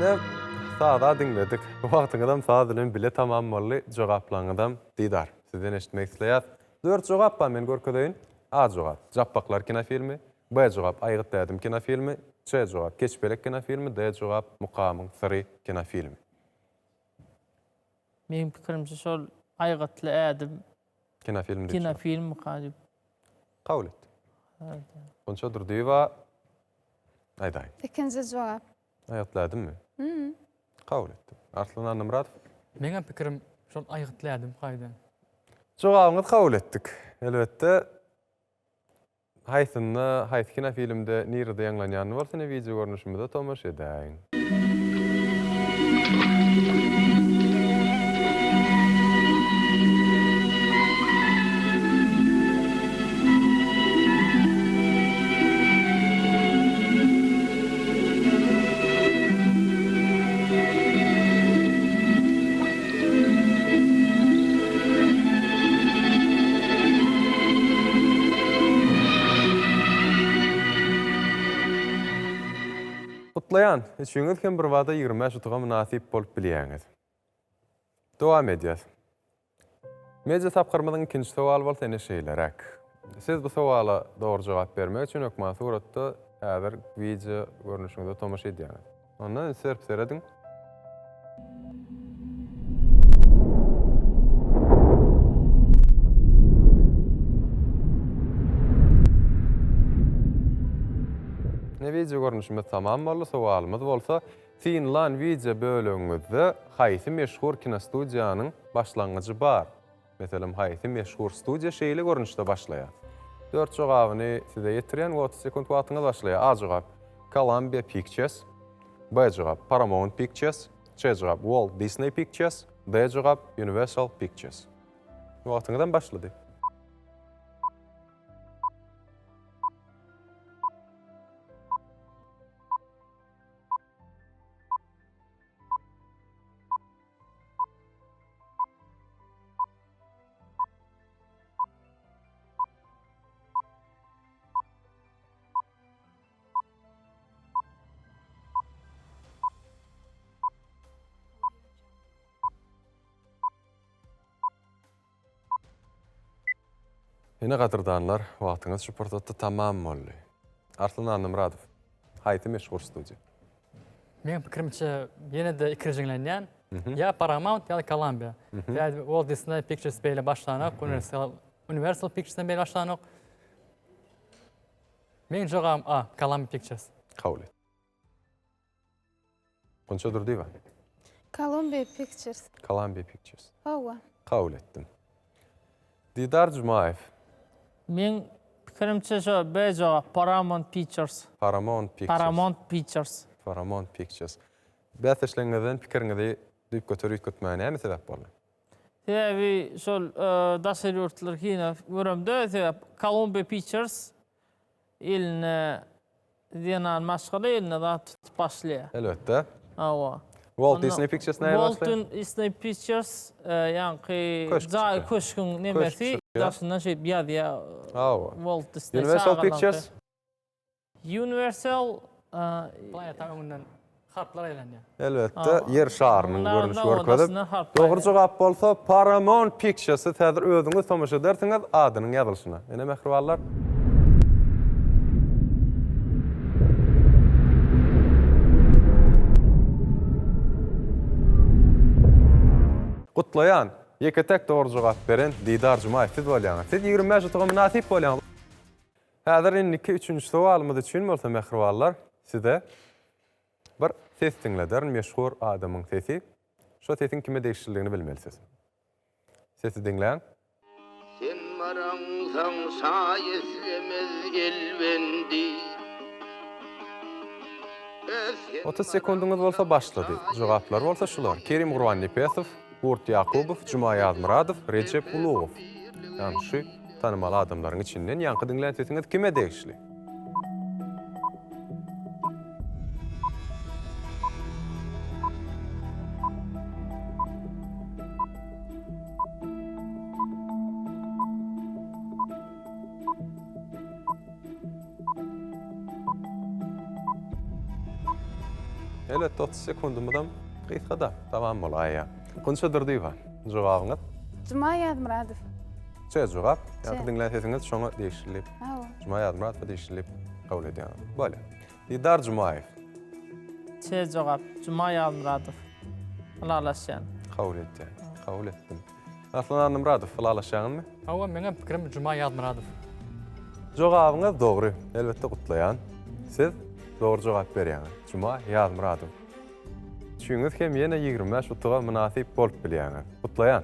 Speaker 1: Ine, saza diňledik. Wagtyňyzam saz bilen bile tamam boldy. Jogaplaryňyzam Didar, sizden eşitmek isleýäs. Dört jogap bar, men görkezeýin. A jogap, Japbaklar kinofilmi. B jogap, Aýgytly ädim kinofilmi. C jogap, Keçpelek kinofilmi. D jogap, Mukamyň syry kinofilmi.
Speaker 4: Meň pikirimçe şol Aýgytly ädim
Speaker 1: Kinofilm diýip.
Speaker 4: Kinofilmika diýip.
Speaker 1: Kabul et. Gunça Durdyýewa aýdaýyň.
Speaker 3: Ikinji jogap.
Speaker 1: Aýgytly ädimmi? Kabul etdim. Arslan Annamyradow.
Speaker 2: Meňem pikirim şol Aýgytly ädim gaýdan.
Speaker 1: Jogabyňyzy kabul etdik. Elbetde, Haýsynda, haýsy kinofilmde, nirede ýaňlanýanyny bolsa ine wideo görnüşimize tomaşa edäýiň. Gutlaýan! Üçüňiz hem birbada 25 utuga mynasyp bolup bilýäňiz. Dowam edýäs. Media tapgyrymyzyň ikinji sowaly bolsa ine şeýleräk. Siz bu sowala dogry jogap bermek üçin hökman suratda häzir wideo görnüşiňize tomaşa edýäňiz. Onda üns berip serediň. Ine wideo görnüşimiz tamam boldy. Sowalymyz bolsa Synlan wideo bölegiňizde haýsy meşhur kinostudiýanyň başlangyjy bar? Meselem, haýsy meşhur studiýa şeýle görnüşde başlaýar? Dört jogabyny size ýetirýän we 30 sekunt wagtyňyz başlaýar. A jogap, Columbia Pictures. B jogap, Paramount Pictures. C jogap, Walt Disney Pictures. D jogap, Universal Pictures. Wagtyňyzam başlady. Ine gadyrdanlar, wagtyňyz şu pursatda tamam boldy. Arslan Annamyradow, haýsy meşhur studiýa?
Speaker 2: Meň pikirimçe ýene-de ikirjiňlenýän. Ýa Paramount ýa-da Columbia. Ýa Walt Disney Pictures beýle başlanok, Universal Universal Pictures beýle başlanok. Meň jogabym A, Columbia Pictures.
Speaker 1: Kabul et. Gunça Durdyýewa.
Speaker 3: Columbia Pictures.
Speaker 1: Columbia Pictures.
Speaker 3: Hawa.
Speaker 1: Kabul etdim. Didar Jumaýew.
Speaker 4: Meň pikirimçe şo B jogap Paramount Pictures.
Speaker 1: Paramount Pictures.
Speaker 4: Paramount Pictures.
Speaker 1: Paramount Pictures. Bäsdeşligiňizden pikiriňizi düýpgöter üýtgetmäge näme sebäp boldy?
Speaker 4: Sebäbi şol daşary ýurtlylar kino göremde sebäp Columbia Pictures eline zenan maşgala eline zat tutup başlaýar.
Speaker 1: Elbetde.
Speaker 4: Hawa.
Speaker 1: Walt Disney Pictures nähili başlaýar?
Speaker 4: Walt Disney Pictures ýaňky jaý köşgüň nemesi daşyndan şeýdip ýazýar.
Speaker 1: Hawa.
Speaker 4: Walt Disney
Speaker 1: Universal Pictures.
Speaker 4: Universal
Speaker 2: Planeta öňünden harplar aýlanýar.
Speaker 1: Elbetde, Ýer şarynyň görnüşi görkezip, dogry jogap bolsa Paramount Pictures siz häzir özüňiz tomaşa edersiňiz adynyň ýazylyşyna. Ine mähribanlar. Gutlaýan! Ýeke-täk dogry jogap beren Didar Jumaýew siz bolýaňyz. Siz 25 utuga mynasyp bolýaňyz. Häzir indiki üçünji sowalymyz üçin bolsa mähribanlar size bir ses diňlederin, meşhur adamyň sesi. Şo sesiň kime degişliligini bilmeli siz. Sesi diňläň.
Speaker 8: Sen baraňsoň şaý islemez elbendi.
Speaker 1: 30 sekundyňyz bolsa başlady. Jogaplar bolsa şular, Kerim Gurbannepesow, Gurt Ýakubow, Juma Ýazmyradow, Rejep Ulugow. Ýagny şu tanymal adamlaryň içinden ýaňky diňlän sesiňiz kime degişli? Elbetde 30 sekundymyzam gysga-da, tamam bolaýýar. Gunça Durdyýewa, jogabyňyz?
Speaker 3: Juma Ýazmyradow.
Speaker 1: Ç jogap. Ýaňky diňlän sesiňiz şoňa degişli.
Speaker 3: Hawa.
Speaker 1: Juma Ýazmyradowa degişli kabul edýäňiz. Bolýar. Didar Jumaýew.
Speaker 4: Ç jogap. Juma Ýazmyradow. Ylalaşýan.
Speaker 1: Kabul edýän. Kabul etdim. Arslan Annamyradow, ylalaşýaňyzmy?
Speaker 2: Hawa, meňem pikirim Juma Ýazmyradow.
Speaker 1: Jogabyňyz dogry. Elbetde gutlaýan. Siz dogry jogap berýäňiz. Juma Ýazmyradow. Üçüňiz hem ýene 25 utuga mynasyp bolup bilýäňiz. Gutlaýan.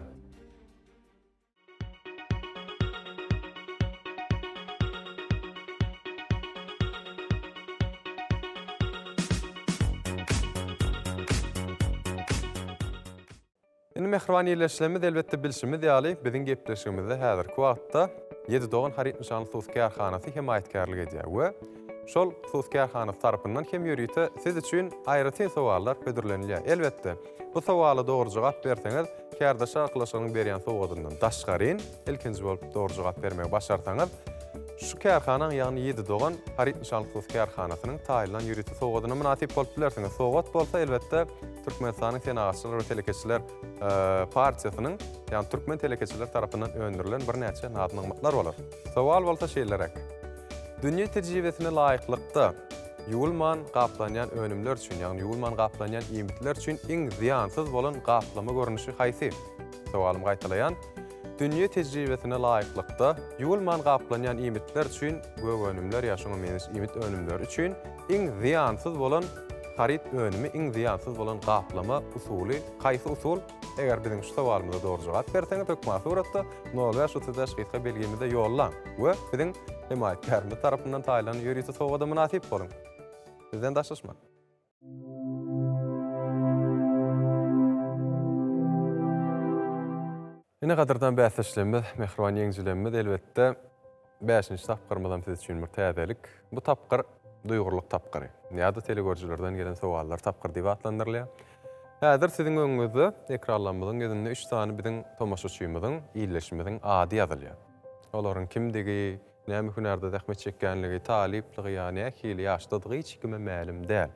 Speaker 1: Indi mähriban ildeşlerimiz elbetde bilşimiz ýaly biziň gepleşigimizde häzirki wagtda Ýedi dogan haryt nyşanly hususy kärhanasy hemaýatkärlik edýär we şol hususy kärhanasy tarapyndan hem ýörite siz üçin aýratyn sowallar hödürlenilýär. Elbetde, bu sowala dogry jogap berseňiz, kärdeşler arkalaşygynyň berýän sowgadyndan daşgaryn, ilkinji bolup dogry jogap bermegi başarsaňyz, şu kärhanaň, ýagny Ýedi dogan haryt nyşanly hususy kärhanasynyň taýynlan ýörite sowgadyna mynasyp bolup bilersiňiz. Sowgat bolsa, elbetde, Türkmenistanyň Senagatçylar we telekeçiler partiýasynyň, ýagny türkmen telekeçileri tarapyndan öndürilen birnäçe naz-nygmatlar bolar. Sowal bolsa şeýleräk. Dünýä tejribesine laýyklykda, ýuwulman gaplanýan önümler üçin, ýagny ýuwulman gaplanýan iýmitler üçin iň zyýansyz bolan gaplama görnüşi haýsy? Sowalymy gaýtalaýan. Dünýä tejribesine laýyklykda, ýuwulman gaplanýan iýmitler üçin, gök önümler ýa şoňa meňzeş iýmit önümleri üçin iň zyýansyz bolan haryt önümi, iň zyýansyz bolan gaplama usuly haýsy usul? Eger biziň şu sowalymyza dogry jogap berseňiz, hökman suratda nol bäş 35 gysga belgimize ýollaň we biziň hemaýatkärimiz tarapyndan taýlanan ýörite sowgada mynasyp boluň. Bizden daşlaşmaň. Ine gadyrdan bäsdeşlerimiz, mähriban ýeňijilerimiz, elbetde, bäşinji tapgyrymyzam siz üçin bir täzelik. Bu tapgyr duýgurlyk tapgyry ýa-da telegörüjilerden gelen sowallar tapgyry diýip atlandyrylýar. Häzir siziň öňüňizde ekranlarymyzyň ýüzünde üç sany biziň tomaşaçymyzyň, ildeşimiziň ady ýazylýar. Olaryň kimdigi, näme hünärde zähmet çekýänligi, talyplygy ýa nähili ýaşdadygy hiç kime mälim däl.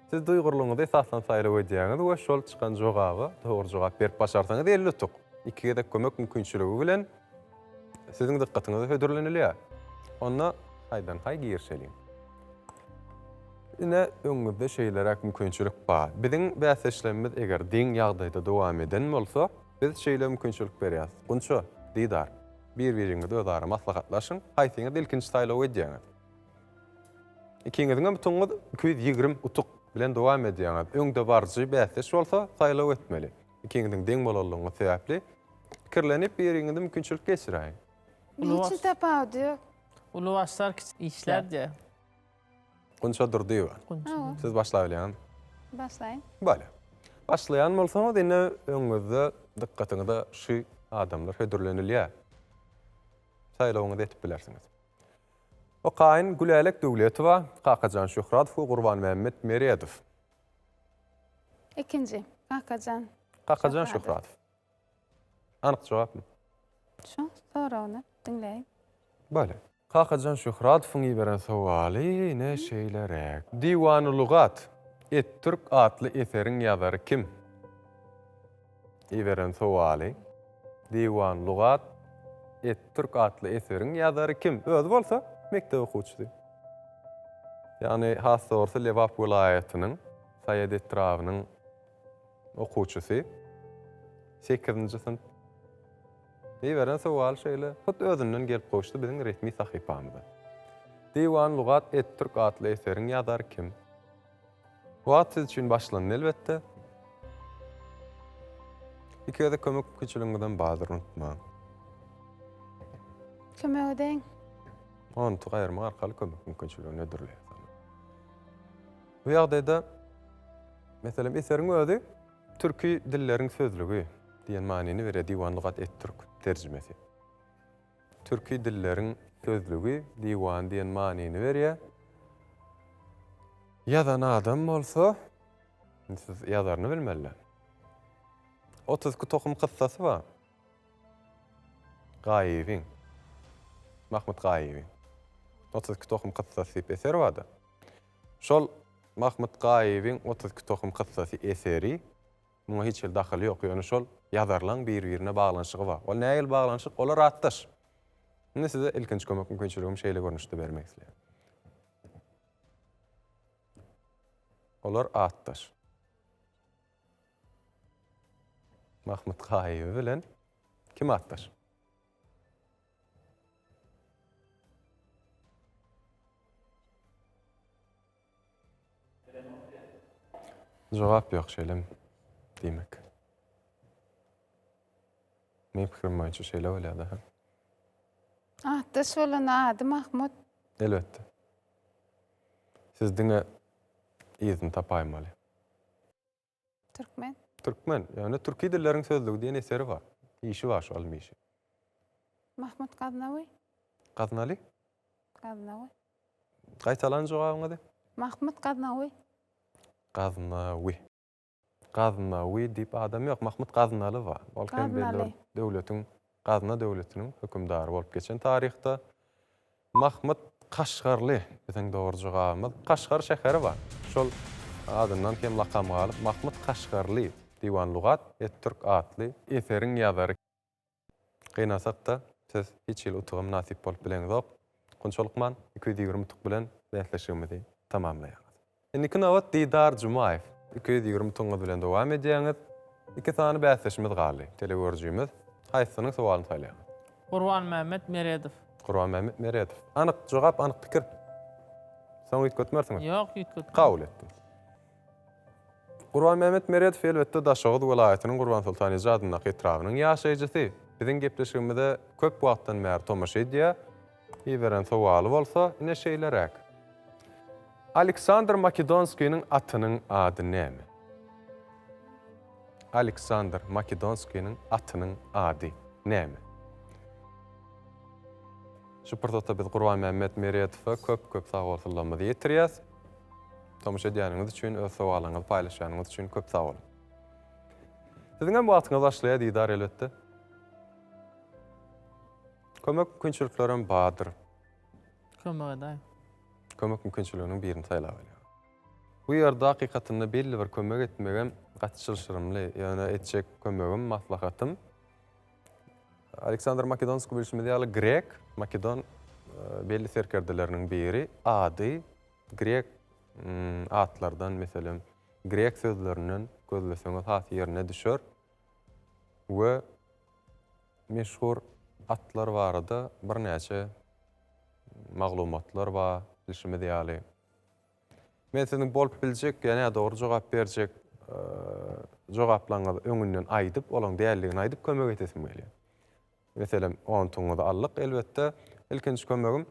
Speaker 1: Siz duýgurlygyňyza esaslanyp saýlaw edýäňiz we şol çykan jogaba dogry jogap berip başarsaňyz 50 utuk, iki gezek kömek mümkinçiligi bilen siziň dykgatyňyza hödürlenilýär. Onda haýdan-haý girişeliň. Ine, öňüňizde şeýleräk mümkinçilik bar. Biziň bäsdeşlerimiz eger deň ýagdaýda dowam eden bolsa, biz şeýle mümkinçilik berýäris. Gunça, Didar, bir-biriňiz özara maslahatlaşyň, haýsyňyz ilkinji saýlawy edýäňiz? Ikiňiziňem utugyňyz 220 utuk. Bilen dowam edýäňiz. Öňdebaryjy bäsdeş bolsa saýlaw etmeli. Ikiňiziň deň bolanlygyňyz sebäpli pikirlenip biriňizi mümkinçilik geçiräýiň.
Speaker 3: Meň üçin tapawudy ýok.
Speaker 4: Uly başlar kiçi işler diýýär.
Speaker 1: Gunça Durdyýewa.
Speaker 4: Gunça.
Speaker 1: Siz başlabilýäňizmi?
Speaker 3: Başlaýyn.
Speaker 1: Bolýar. Başlaýan bolsaňyz indi öňüňizde dykgatyňyza şu adamlar hödürlenilýär. Saýlawyňyzy edip bilersiňiz. Okaýyn, Gülälek Döwletowa, Kakajan Şöhradow we Gurbanmämmet Meredow.
Speaker 3: Ikinji, Kakajan.
Speaker 1: Kakajan Şöhradow. Anyk jogapmy?
Speaker 3: Şu soragyny diňläýin.
Speaker 1: Bolýar. Kakajan Şöhradowyň iberen sowaly ine şeýleräk. Diwany lugat, et-türk atly eseriň ýazary kim? Iberen sowaly, Diwan lugat, et-türk atly eseriň ýazary kim? Özi bolsa mekdep okuwçysy. Ýagny has dogrusy Lebap welaýatynyň Saýat etrabynyň okuwçysy. Sekizinji synp. Iberen sowaly şeýle, hut özünden gelip gowuşdy biziň resmi sahypamyza. Diwan lugat et-türk atly eseriň ýazary kim? Wagt siz üçin başlandy elbetde. Iki gezek kömek mümkinçiligiňizem bardyr unutmaň.
Speaker 3: Kömek edeýin.
Speaker 1: Onty gaýyrmak arkaly kömek mümkinçiligini hödürleýär sana. Bu ýagdaýda meselem eseriň özi türki dilleriň sözlügi diýen manyny berýär Diwan Lugat et-Türk terjimesi. Türki dilleriň sözlügi, diwany diýen manyny berýär. Ýazan adam bolsa, indi siz ýazaryny bilmeli. 32 tohum kyssasy bar. Gaýybyň. Mahmyt Gaýybyň. 32 tohum kyssasy diýip eser bar-da. Şol Mahmyt Gaýybyň 32 tohum kyssasy eseri Muňa hiç hili dahyly ýok, ýöne şol ýazarlaň bir-birine baglanyşygy bar. Ol nähili baglanyşyk? Olar atdaş. Indi size ilkinji kömek mümkinçiligimi şeýle görnüşde bermek isleýän. Olar atdaş. Mahmyt Gaýyby bilen kim atdaş? Jogap ýok şeýlemi? Diýmek. Meň pikirim boýunça şeýle bolýar-da.
Speaker 3: Atdaş bolan ady Mahmut.
Speaker 1: Elbetde. Siz diňe yzyny tapaýmaly.
Speaker 3: Türkmen.
Speaker 1: Türkmen. Ýöne Türki dilleriň sözlügi diýen eseri bar. Işi bar şu ylmy işi.
Speaker 3: Mahmut Gaznawy.
Speaker 1: Gaznaly?
Speaker 3: Gaznawy.
Speaker 1: Gaýtalaň jogabyňyzy.
Speaker 3: Mahmut Gaznawy.
Speaker 1: Gaznawy. Gaznawy diýip adam ýok. Mahmut Gaznaly bar. Ol hem belli bir döwletiň, Gazna döwletiniň hökümdary bolup geçen taryhda. Mahmyt Kaşgarly biziň dogry jogabymyz. Kaşgar şäheri bar. Şol adyndan hem lakam galyp Mahmyt Kaşgarly Diwan Lugat et-Türk atly eseriň ýazary. Gynansak-da, siz hiç hili utuga mynasyp bolup bileňizok. Gunça lukman, 220 utuk bilen bäsleşigimizi tamamlaýarys. Indiki nobat Didar Jumaýew. 220 utugyňyz bilen dowam edýäňiz. Iki sany bäsdeşimiz galdy. Telegörüjimiz. Haýsysynyň sowalyny saýlaýaňyz?
Speaker 4: Gurbanmämmet Meredow.
Speaker 1: Gurbanmämmet Meredow. Anyk jogap, anyk pikir. Soň üýtgetmersiňiz?
Speaker 4: Ýok, üýtgetmen.
Speaker 1: Kabul etdim. Gurbanmämmet Meredow elbetde Daşoguz welaýatynyň Gurbansoltan eje adyndaky etrabynyň ýaşaýjysy. Biziň gepleşigimize köp wagtdan bäri tomaşa edýär. Iberen sowaly bolsa ine şeýleräk. Aleksandr Makedonskiniň atynyň ady näme? Aleksandr Makedonskiniň atynyň ady näme? Şu pursatda biz Gurbanmämmet Meredowa köp-köp sagbolsunlarymyzy ýetirýäs. Tomaşa edýäniňiz üçin, öz sowallaryňyzy paýlaşýanyňyz üçin köp sag boluň. Siziň hem wagtyňyz başlaýar Didar elbetde. Kömek mümkinçiliklerem bardyr.
Speaker 4: Kömek edäý.
Speaker 1: Kömek mümkinçiliginiň birini saýlap alýar. Bu ýerde hakykatynda belli bir kömek etmegem gaty çylşyrymly. Ýöne etjek kömegim, maslahatym Aleksandr Makedonskiý bilşimiz ýaly grek, makedon belli serkerdeleriniň biri. Ady grek atlardan, meselem, grek sözlerinden gözleseňiz has ýerine düşer we meşhur atlar barada birnäçe maglumatlar bar, bilşimiz ýaly. Men siziň bolup biljek ýa nädogry jogap berjek jogaplaryňyzy öňünden aýdyp, olaň däldigini aýdyp kömek edesim gelýär. Meselem, ontugyňyzy aldyk, elbetde, ilkinji kömegim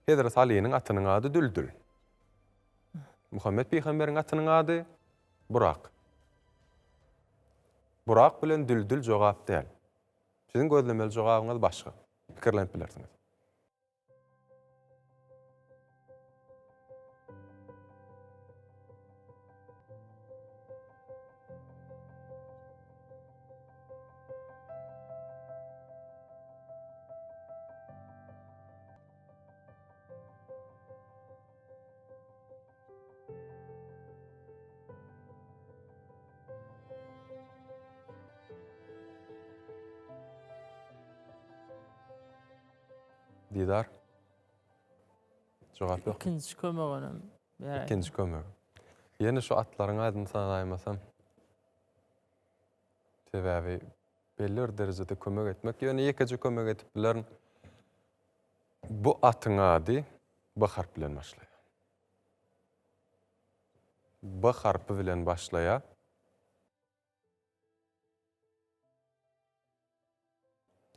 Speaker 1: Hezreti Alynyň atynyň ady Düldül. Muhammet pygamberiň atynyň ady Burak. Burak bilen Düldül jogap däl. Siziň gözlemeli jogabyňyz başga. Pikirlenip bilersiňiz. Didar. Jogap ýok.
Speaker 4: Ikinji kömeginem beräýseň.
Speaker 1: Ikinji kömek. Ýene şu atlaryň adyny sanaýmasam. Sebäbi belli bir derejede kömek etmek, ýöne ýekeje kömek edip bilerin. Bu atyň ady B harpy bilen başlaýar. B harpy bilen başlaýar.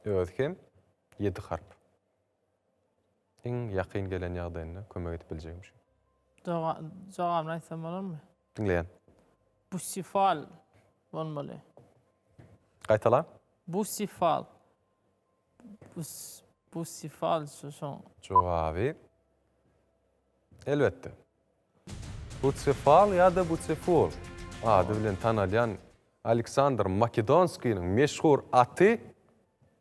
Speaker 1: Özi hem ýedi harp. Iň ýakyn gelen ýagdaýynda kömek edip biljegim şu.
Speaker 4: Jogabyny aýtsam bolarmy?
Speaker 1: Diňleýän.
Speaker 4: Busifal bolmaly.
Speaker 1: Gaýtala.
Speaker 4: Busifal. Bus, busifal şu şoň.
Speaker 1: Jogaby Elbetde. Butsefal ýa-da Butseful ady bilen tanalýan Aleksandr Makedonskiniň meşhur aty,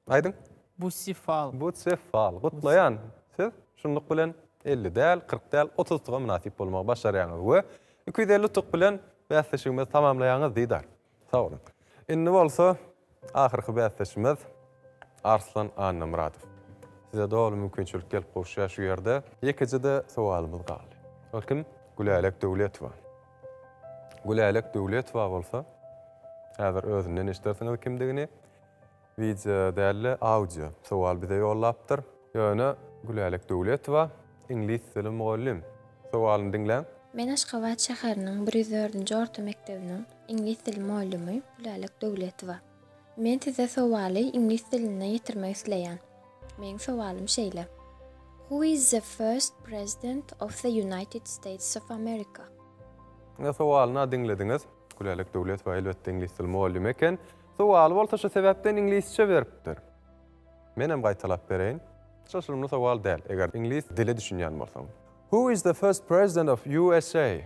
Speaker 1: aýdyň?
Speaker 4: Busifal.
Speaker 1: Butsefal. Gutlaýan! Siz şunluk bilen 50 däl, 40 däl, 30 utuga mynasyp bolmagy başarýaňyz we 250 utuk bilen bäsleşigimizi tamamlaýaňyz, Didar. Sag boluň. Indi bolsa ahyrky bäsdeşimiz Arslan Annamyradow. Size doly mümkinçilik gelip gowuşýar şu ýerde. Ýekeje-de sowalymyz galdy. Ol kim? Gülälek Döwletowa. Gülälek Döwletowa bolsa, häzir özünden eşidersiňiz kimdigini. Wideo däl-de, audio sowal bize ýollapdyr. Ýöne Gülälek Döwletowa iňlis dili mugallym. Sowalyny diňläň.
Speaker 9: Men Aşgabat şäheriniň 104-nji orta mekdebiniň iňlis dili mugallymy Gülälek Döwletowa. Men size sowaly iňlis dilinde ýetirmek isleýän. Meň sowalym şeýle. Who is the first president of the United States of America?
Speaker 1: Ine sowalyny-a diňlediňiz. Gülälek Döwletowa elbetde iňlis dili mugallymy eken. Sowaly bolsa şu sebäpden iňlisçe beripdir. Menem gaýtalap bereýin. Çylşyrymly sowal däl, eger iňlis dile düşünýän bolsaň. Who is the first president of USA?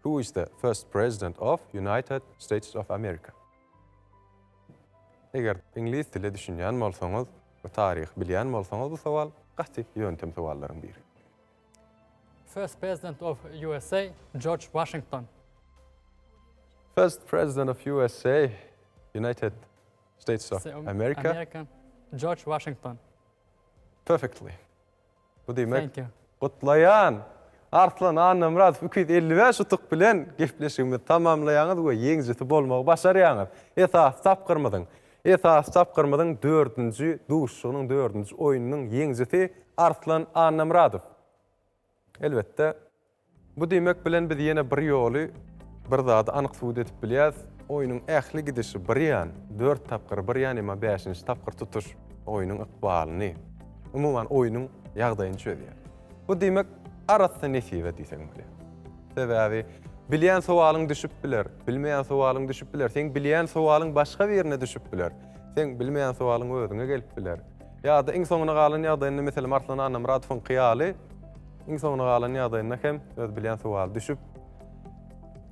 Speaker 1: Who is the first president of United States of America? Eger iňlis dile düşünýän bolsaňyz we taryhy bilýän bolsaňyz bu sowal gaty ýöntem sowallaryň biri.
Speaker 2: First President of USA George Washington.
Speaker 1: First President of USA United States of America.
Speaker 2: America George Washington.
Speaker 1: Perfectly. Bu diýmek, gutlaýan! Arslan Annamyradow 255 utuk bilen gepleşigimizi tamamlaýaňyz we ýeňijisi bolmagy başarýaňyz. Esasy tapgyrymyzyň, esasy tapgyrymyzyň dördünji duşuşygynyň dördünji oýnunyň ýeňijisi Arslan Annamyradow. Elbetde, bu diýmek bilen biz ýene bir ýoly bir zady anyk subut edip bilýäris, oýnuň ähli gidişi bir ýan, dört tapgyr bir ýan, emma bäşinji tapgyr tutuş oýnuň ykbalyny, umuman oýnuň ýagdaýyny çözýär. Bu diýmek arassa nesibe diýseň bolýar. Sebäbi bilýän sowalyň düşüp biler, bilmeýän sowalyň düşüp biler, seň bilýän sowalyň başga birine düşüp biler, seň bilmeýän sowalyň özüňe gelip biler. Ýa-da iň soňuna galan ýagdaýynda, meselem, Arslan Annamyradowyňky ýaly, iň soňuna galan ýagdaýynda hem öz bilýän sowaly düşüp,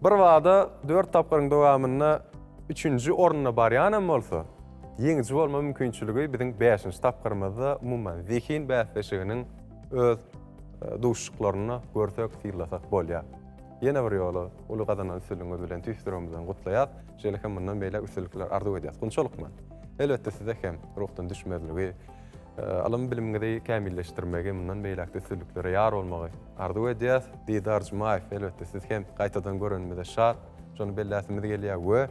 Speaker 1: birbada dört tapgyryň dowamynda üçünji orunda barýanam bolsa, ýeňiji bolma mümkinçiligi biziň bäşinji tapgyrymyzda, umuman, zehin bäsleşiginiň öz duşuşyklarynda görsek, synlasak bolýar. Ýene bir ýola uly gazanan üstünligiňiz bilen tüýs ýüregimizden gutlaýas. Şeýle hem mundan beýläk üstünlikler arzuw edýäs. Gunça lukman, elbetde size hem ruhdan düşmezligi, ylym-bilimiňizi kämilleşdirmegi, mundan beýläk-de üstünliklere ýar bolmagy arzuw edýäs. Didar Jumaýew, elbetde sizi hem gaýtadan görenimize şat, şony belläsimiz gelýär we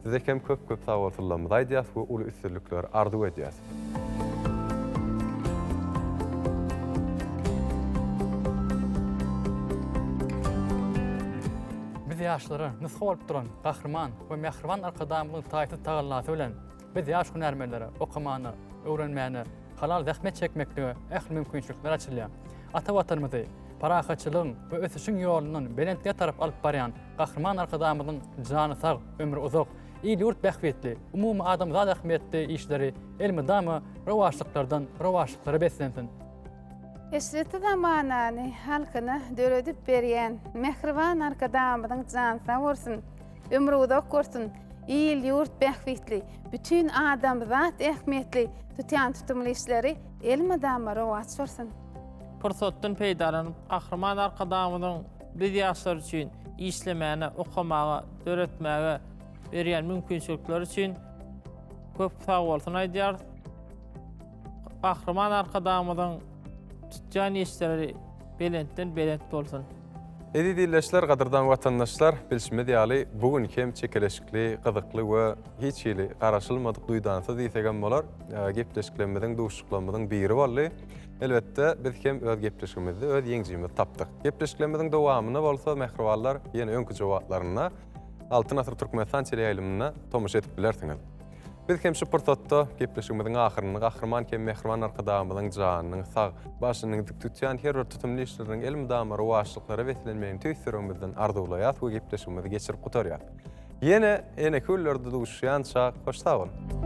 Speaker 1: size hem köp-köp sagbolsunlarymyzy aýdýas we uly üstünlikleri arzuw edýäs.
Speaker 2: ýaşlara nusga bolup duran Gahryman we mähriban Arkadagymyzyň taýsyz tagallasy bilen biz ýaş hünärmenlere okamana, öwrenmäne, halal zähmet çekmeklige ähli mümkinçilikler açylýar. Ata Watanymyzy parahatçylygyň we ösüşiň ýolundan belentlige tarap alyp barýan Gahryman Arkadagymyzyň jany sag, ömri uzak, il-ýurt bähbitli, umumy adamzat ähmiýetli işleri elmydama rowaçlyklardan rowaçlyklara beslensin!
Speaker 3: Eşretli zamanany halkyna döredip berýän mähriban Arkadagymyzyň jany sag bolsun, ömri uzak bolsun, il-ýurt bähbitli, bütin adamzat ähmiýetli tutýan tutumly işleri elmydama rowaç bolsun!
Speaker 4: Pursatdan peýdalanyp, Gahryman Arkadagymyzyň biz ýaşlar üçin işlemäne, okamaga, döretmäge berýän mümkinçilikleri üçin köp sagbolsun aýdýarys. Gahryman Arkadagymyzyň tutýan işleri belentden belent bolsun.
Speaker 1: Eziz ildeşler, gadyrdan watandaşlar, bilşimiz ýaly, bu gün hem çekeleşikli, gyzykly we hiç hili garaşylmadyk, duýdansyz diýsegem bolar, gepleşiklerimiziň, duşuşyklarymyzyň biri boldy. Elbetde, biz hem öz gepleşigimizde öz ýeňijimizi tapdyk. Gepleşiklerimiziň dowamyna bolsa, mähribanlar, ýene öňki jogaplarynda Altyn asyr Türkmenistan teleýaýlymynda tomaşa edip bilersiňiz. Biz hem şu pursatda gepleşigimiziň ahyrynda Gahryman hem mähriban Arkadagymyzyň janynyň sag, başynyň dik tutýan her bir tutumly işleriniň elmydama rowaçlyklara beslenmegini tüýs ýüregimizden arzuwlaýas we gepleşigimizi geçirip gutarýas. Ýene eneki günlerde duşuşýança hoş sag boluň!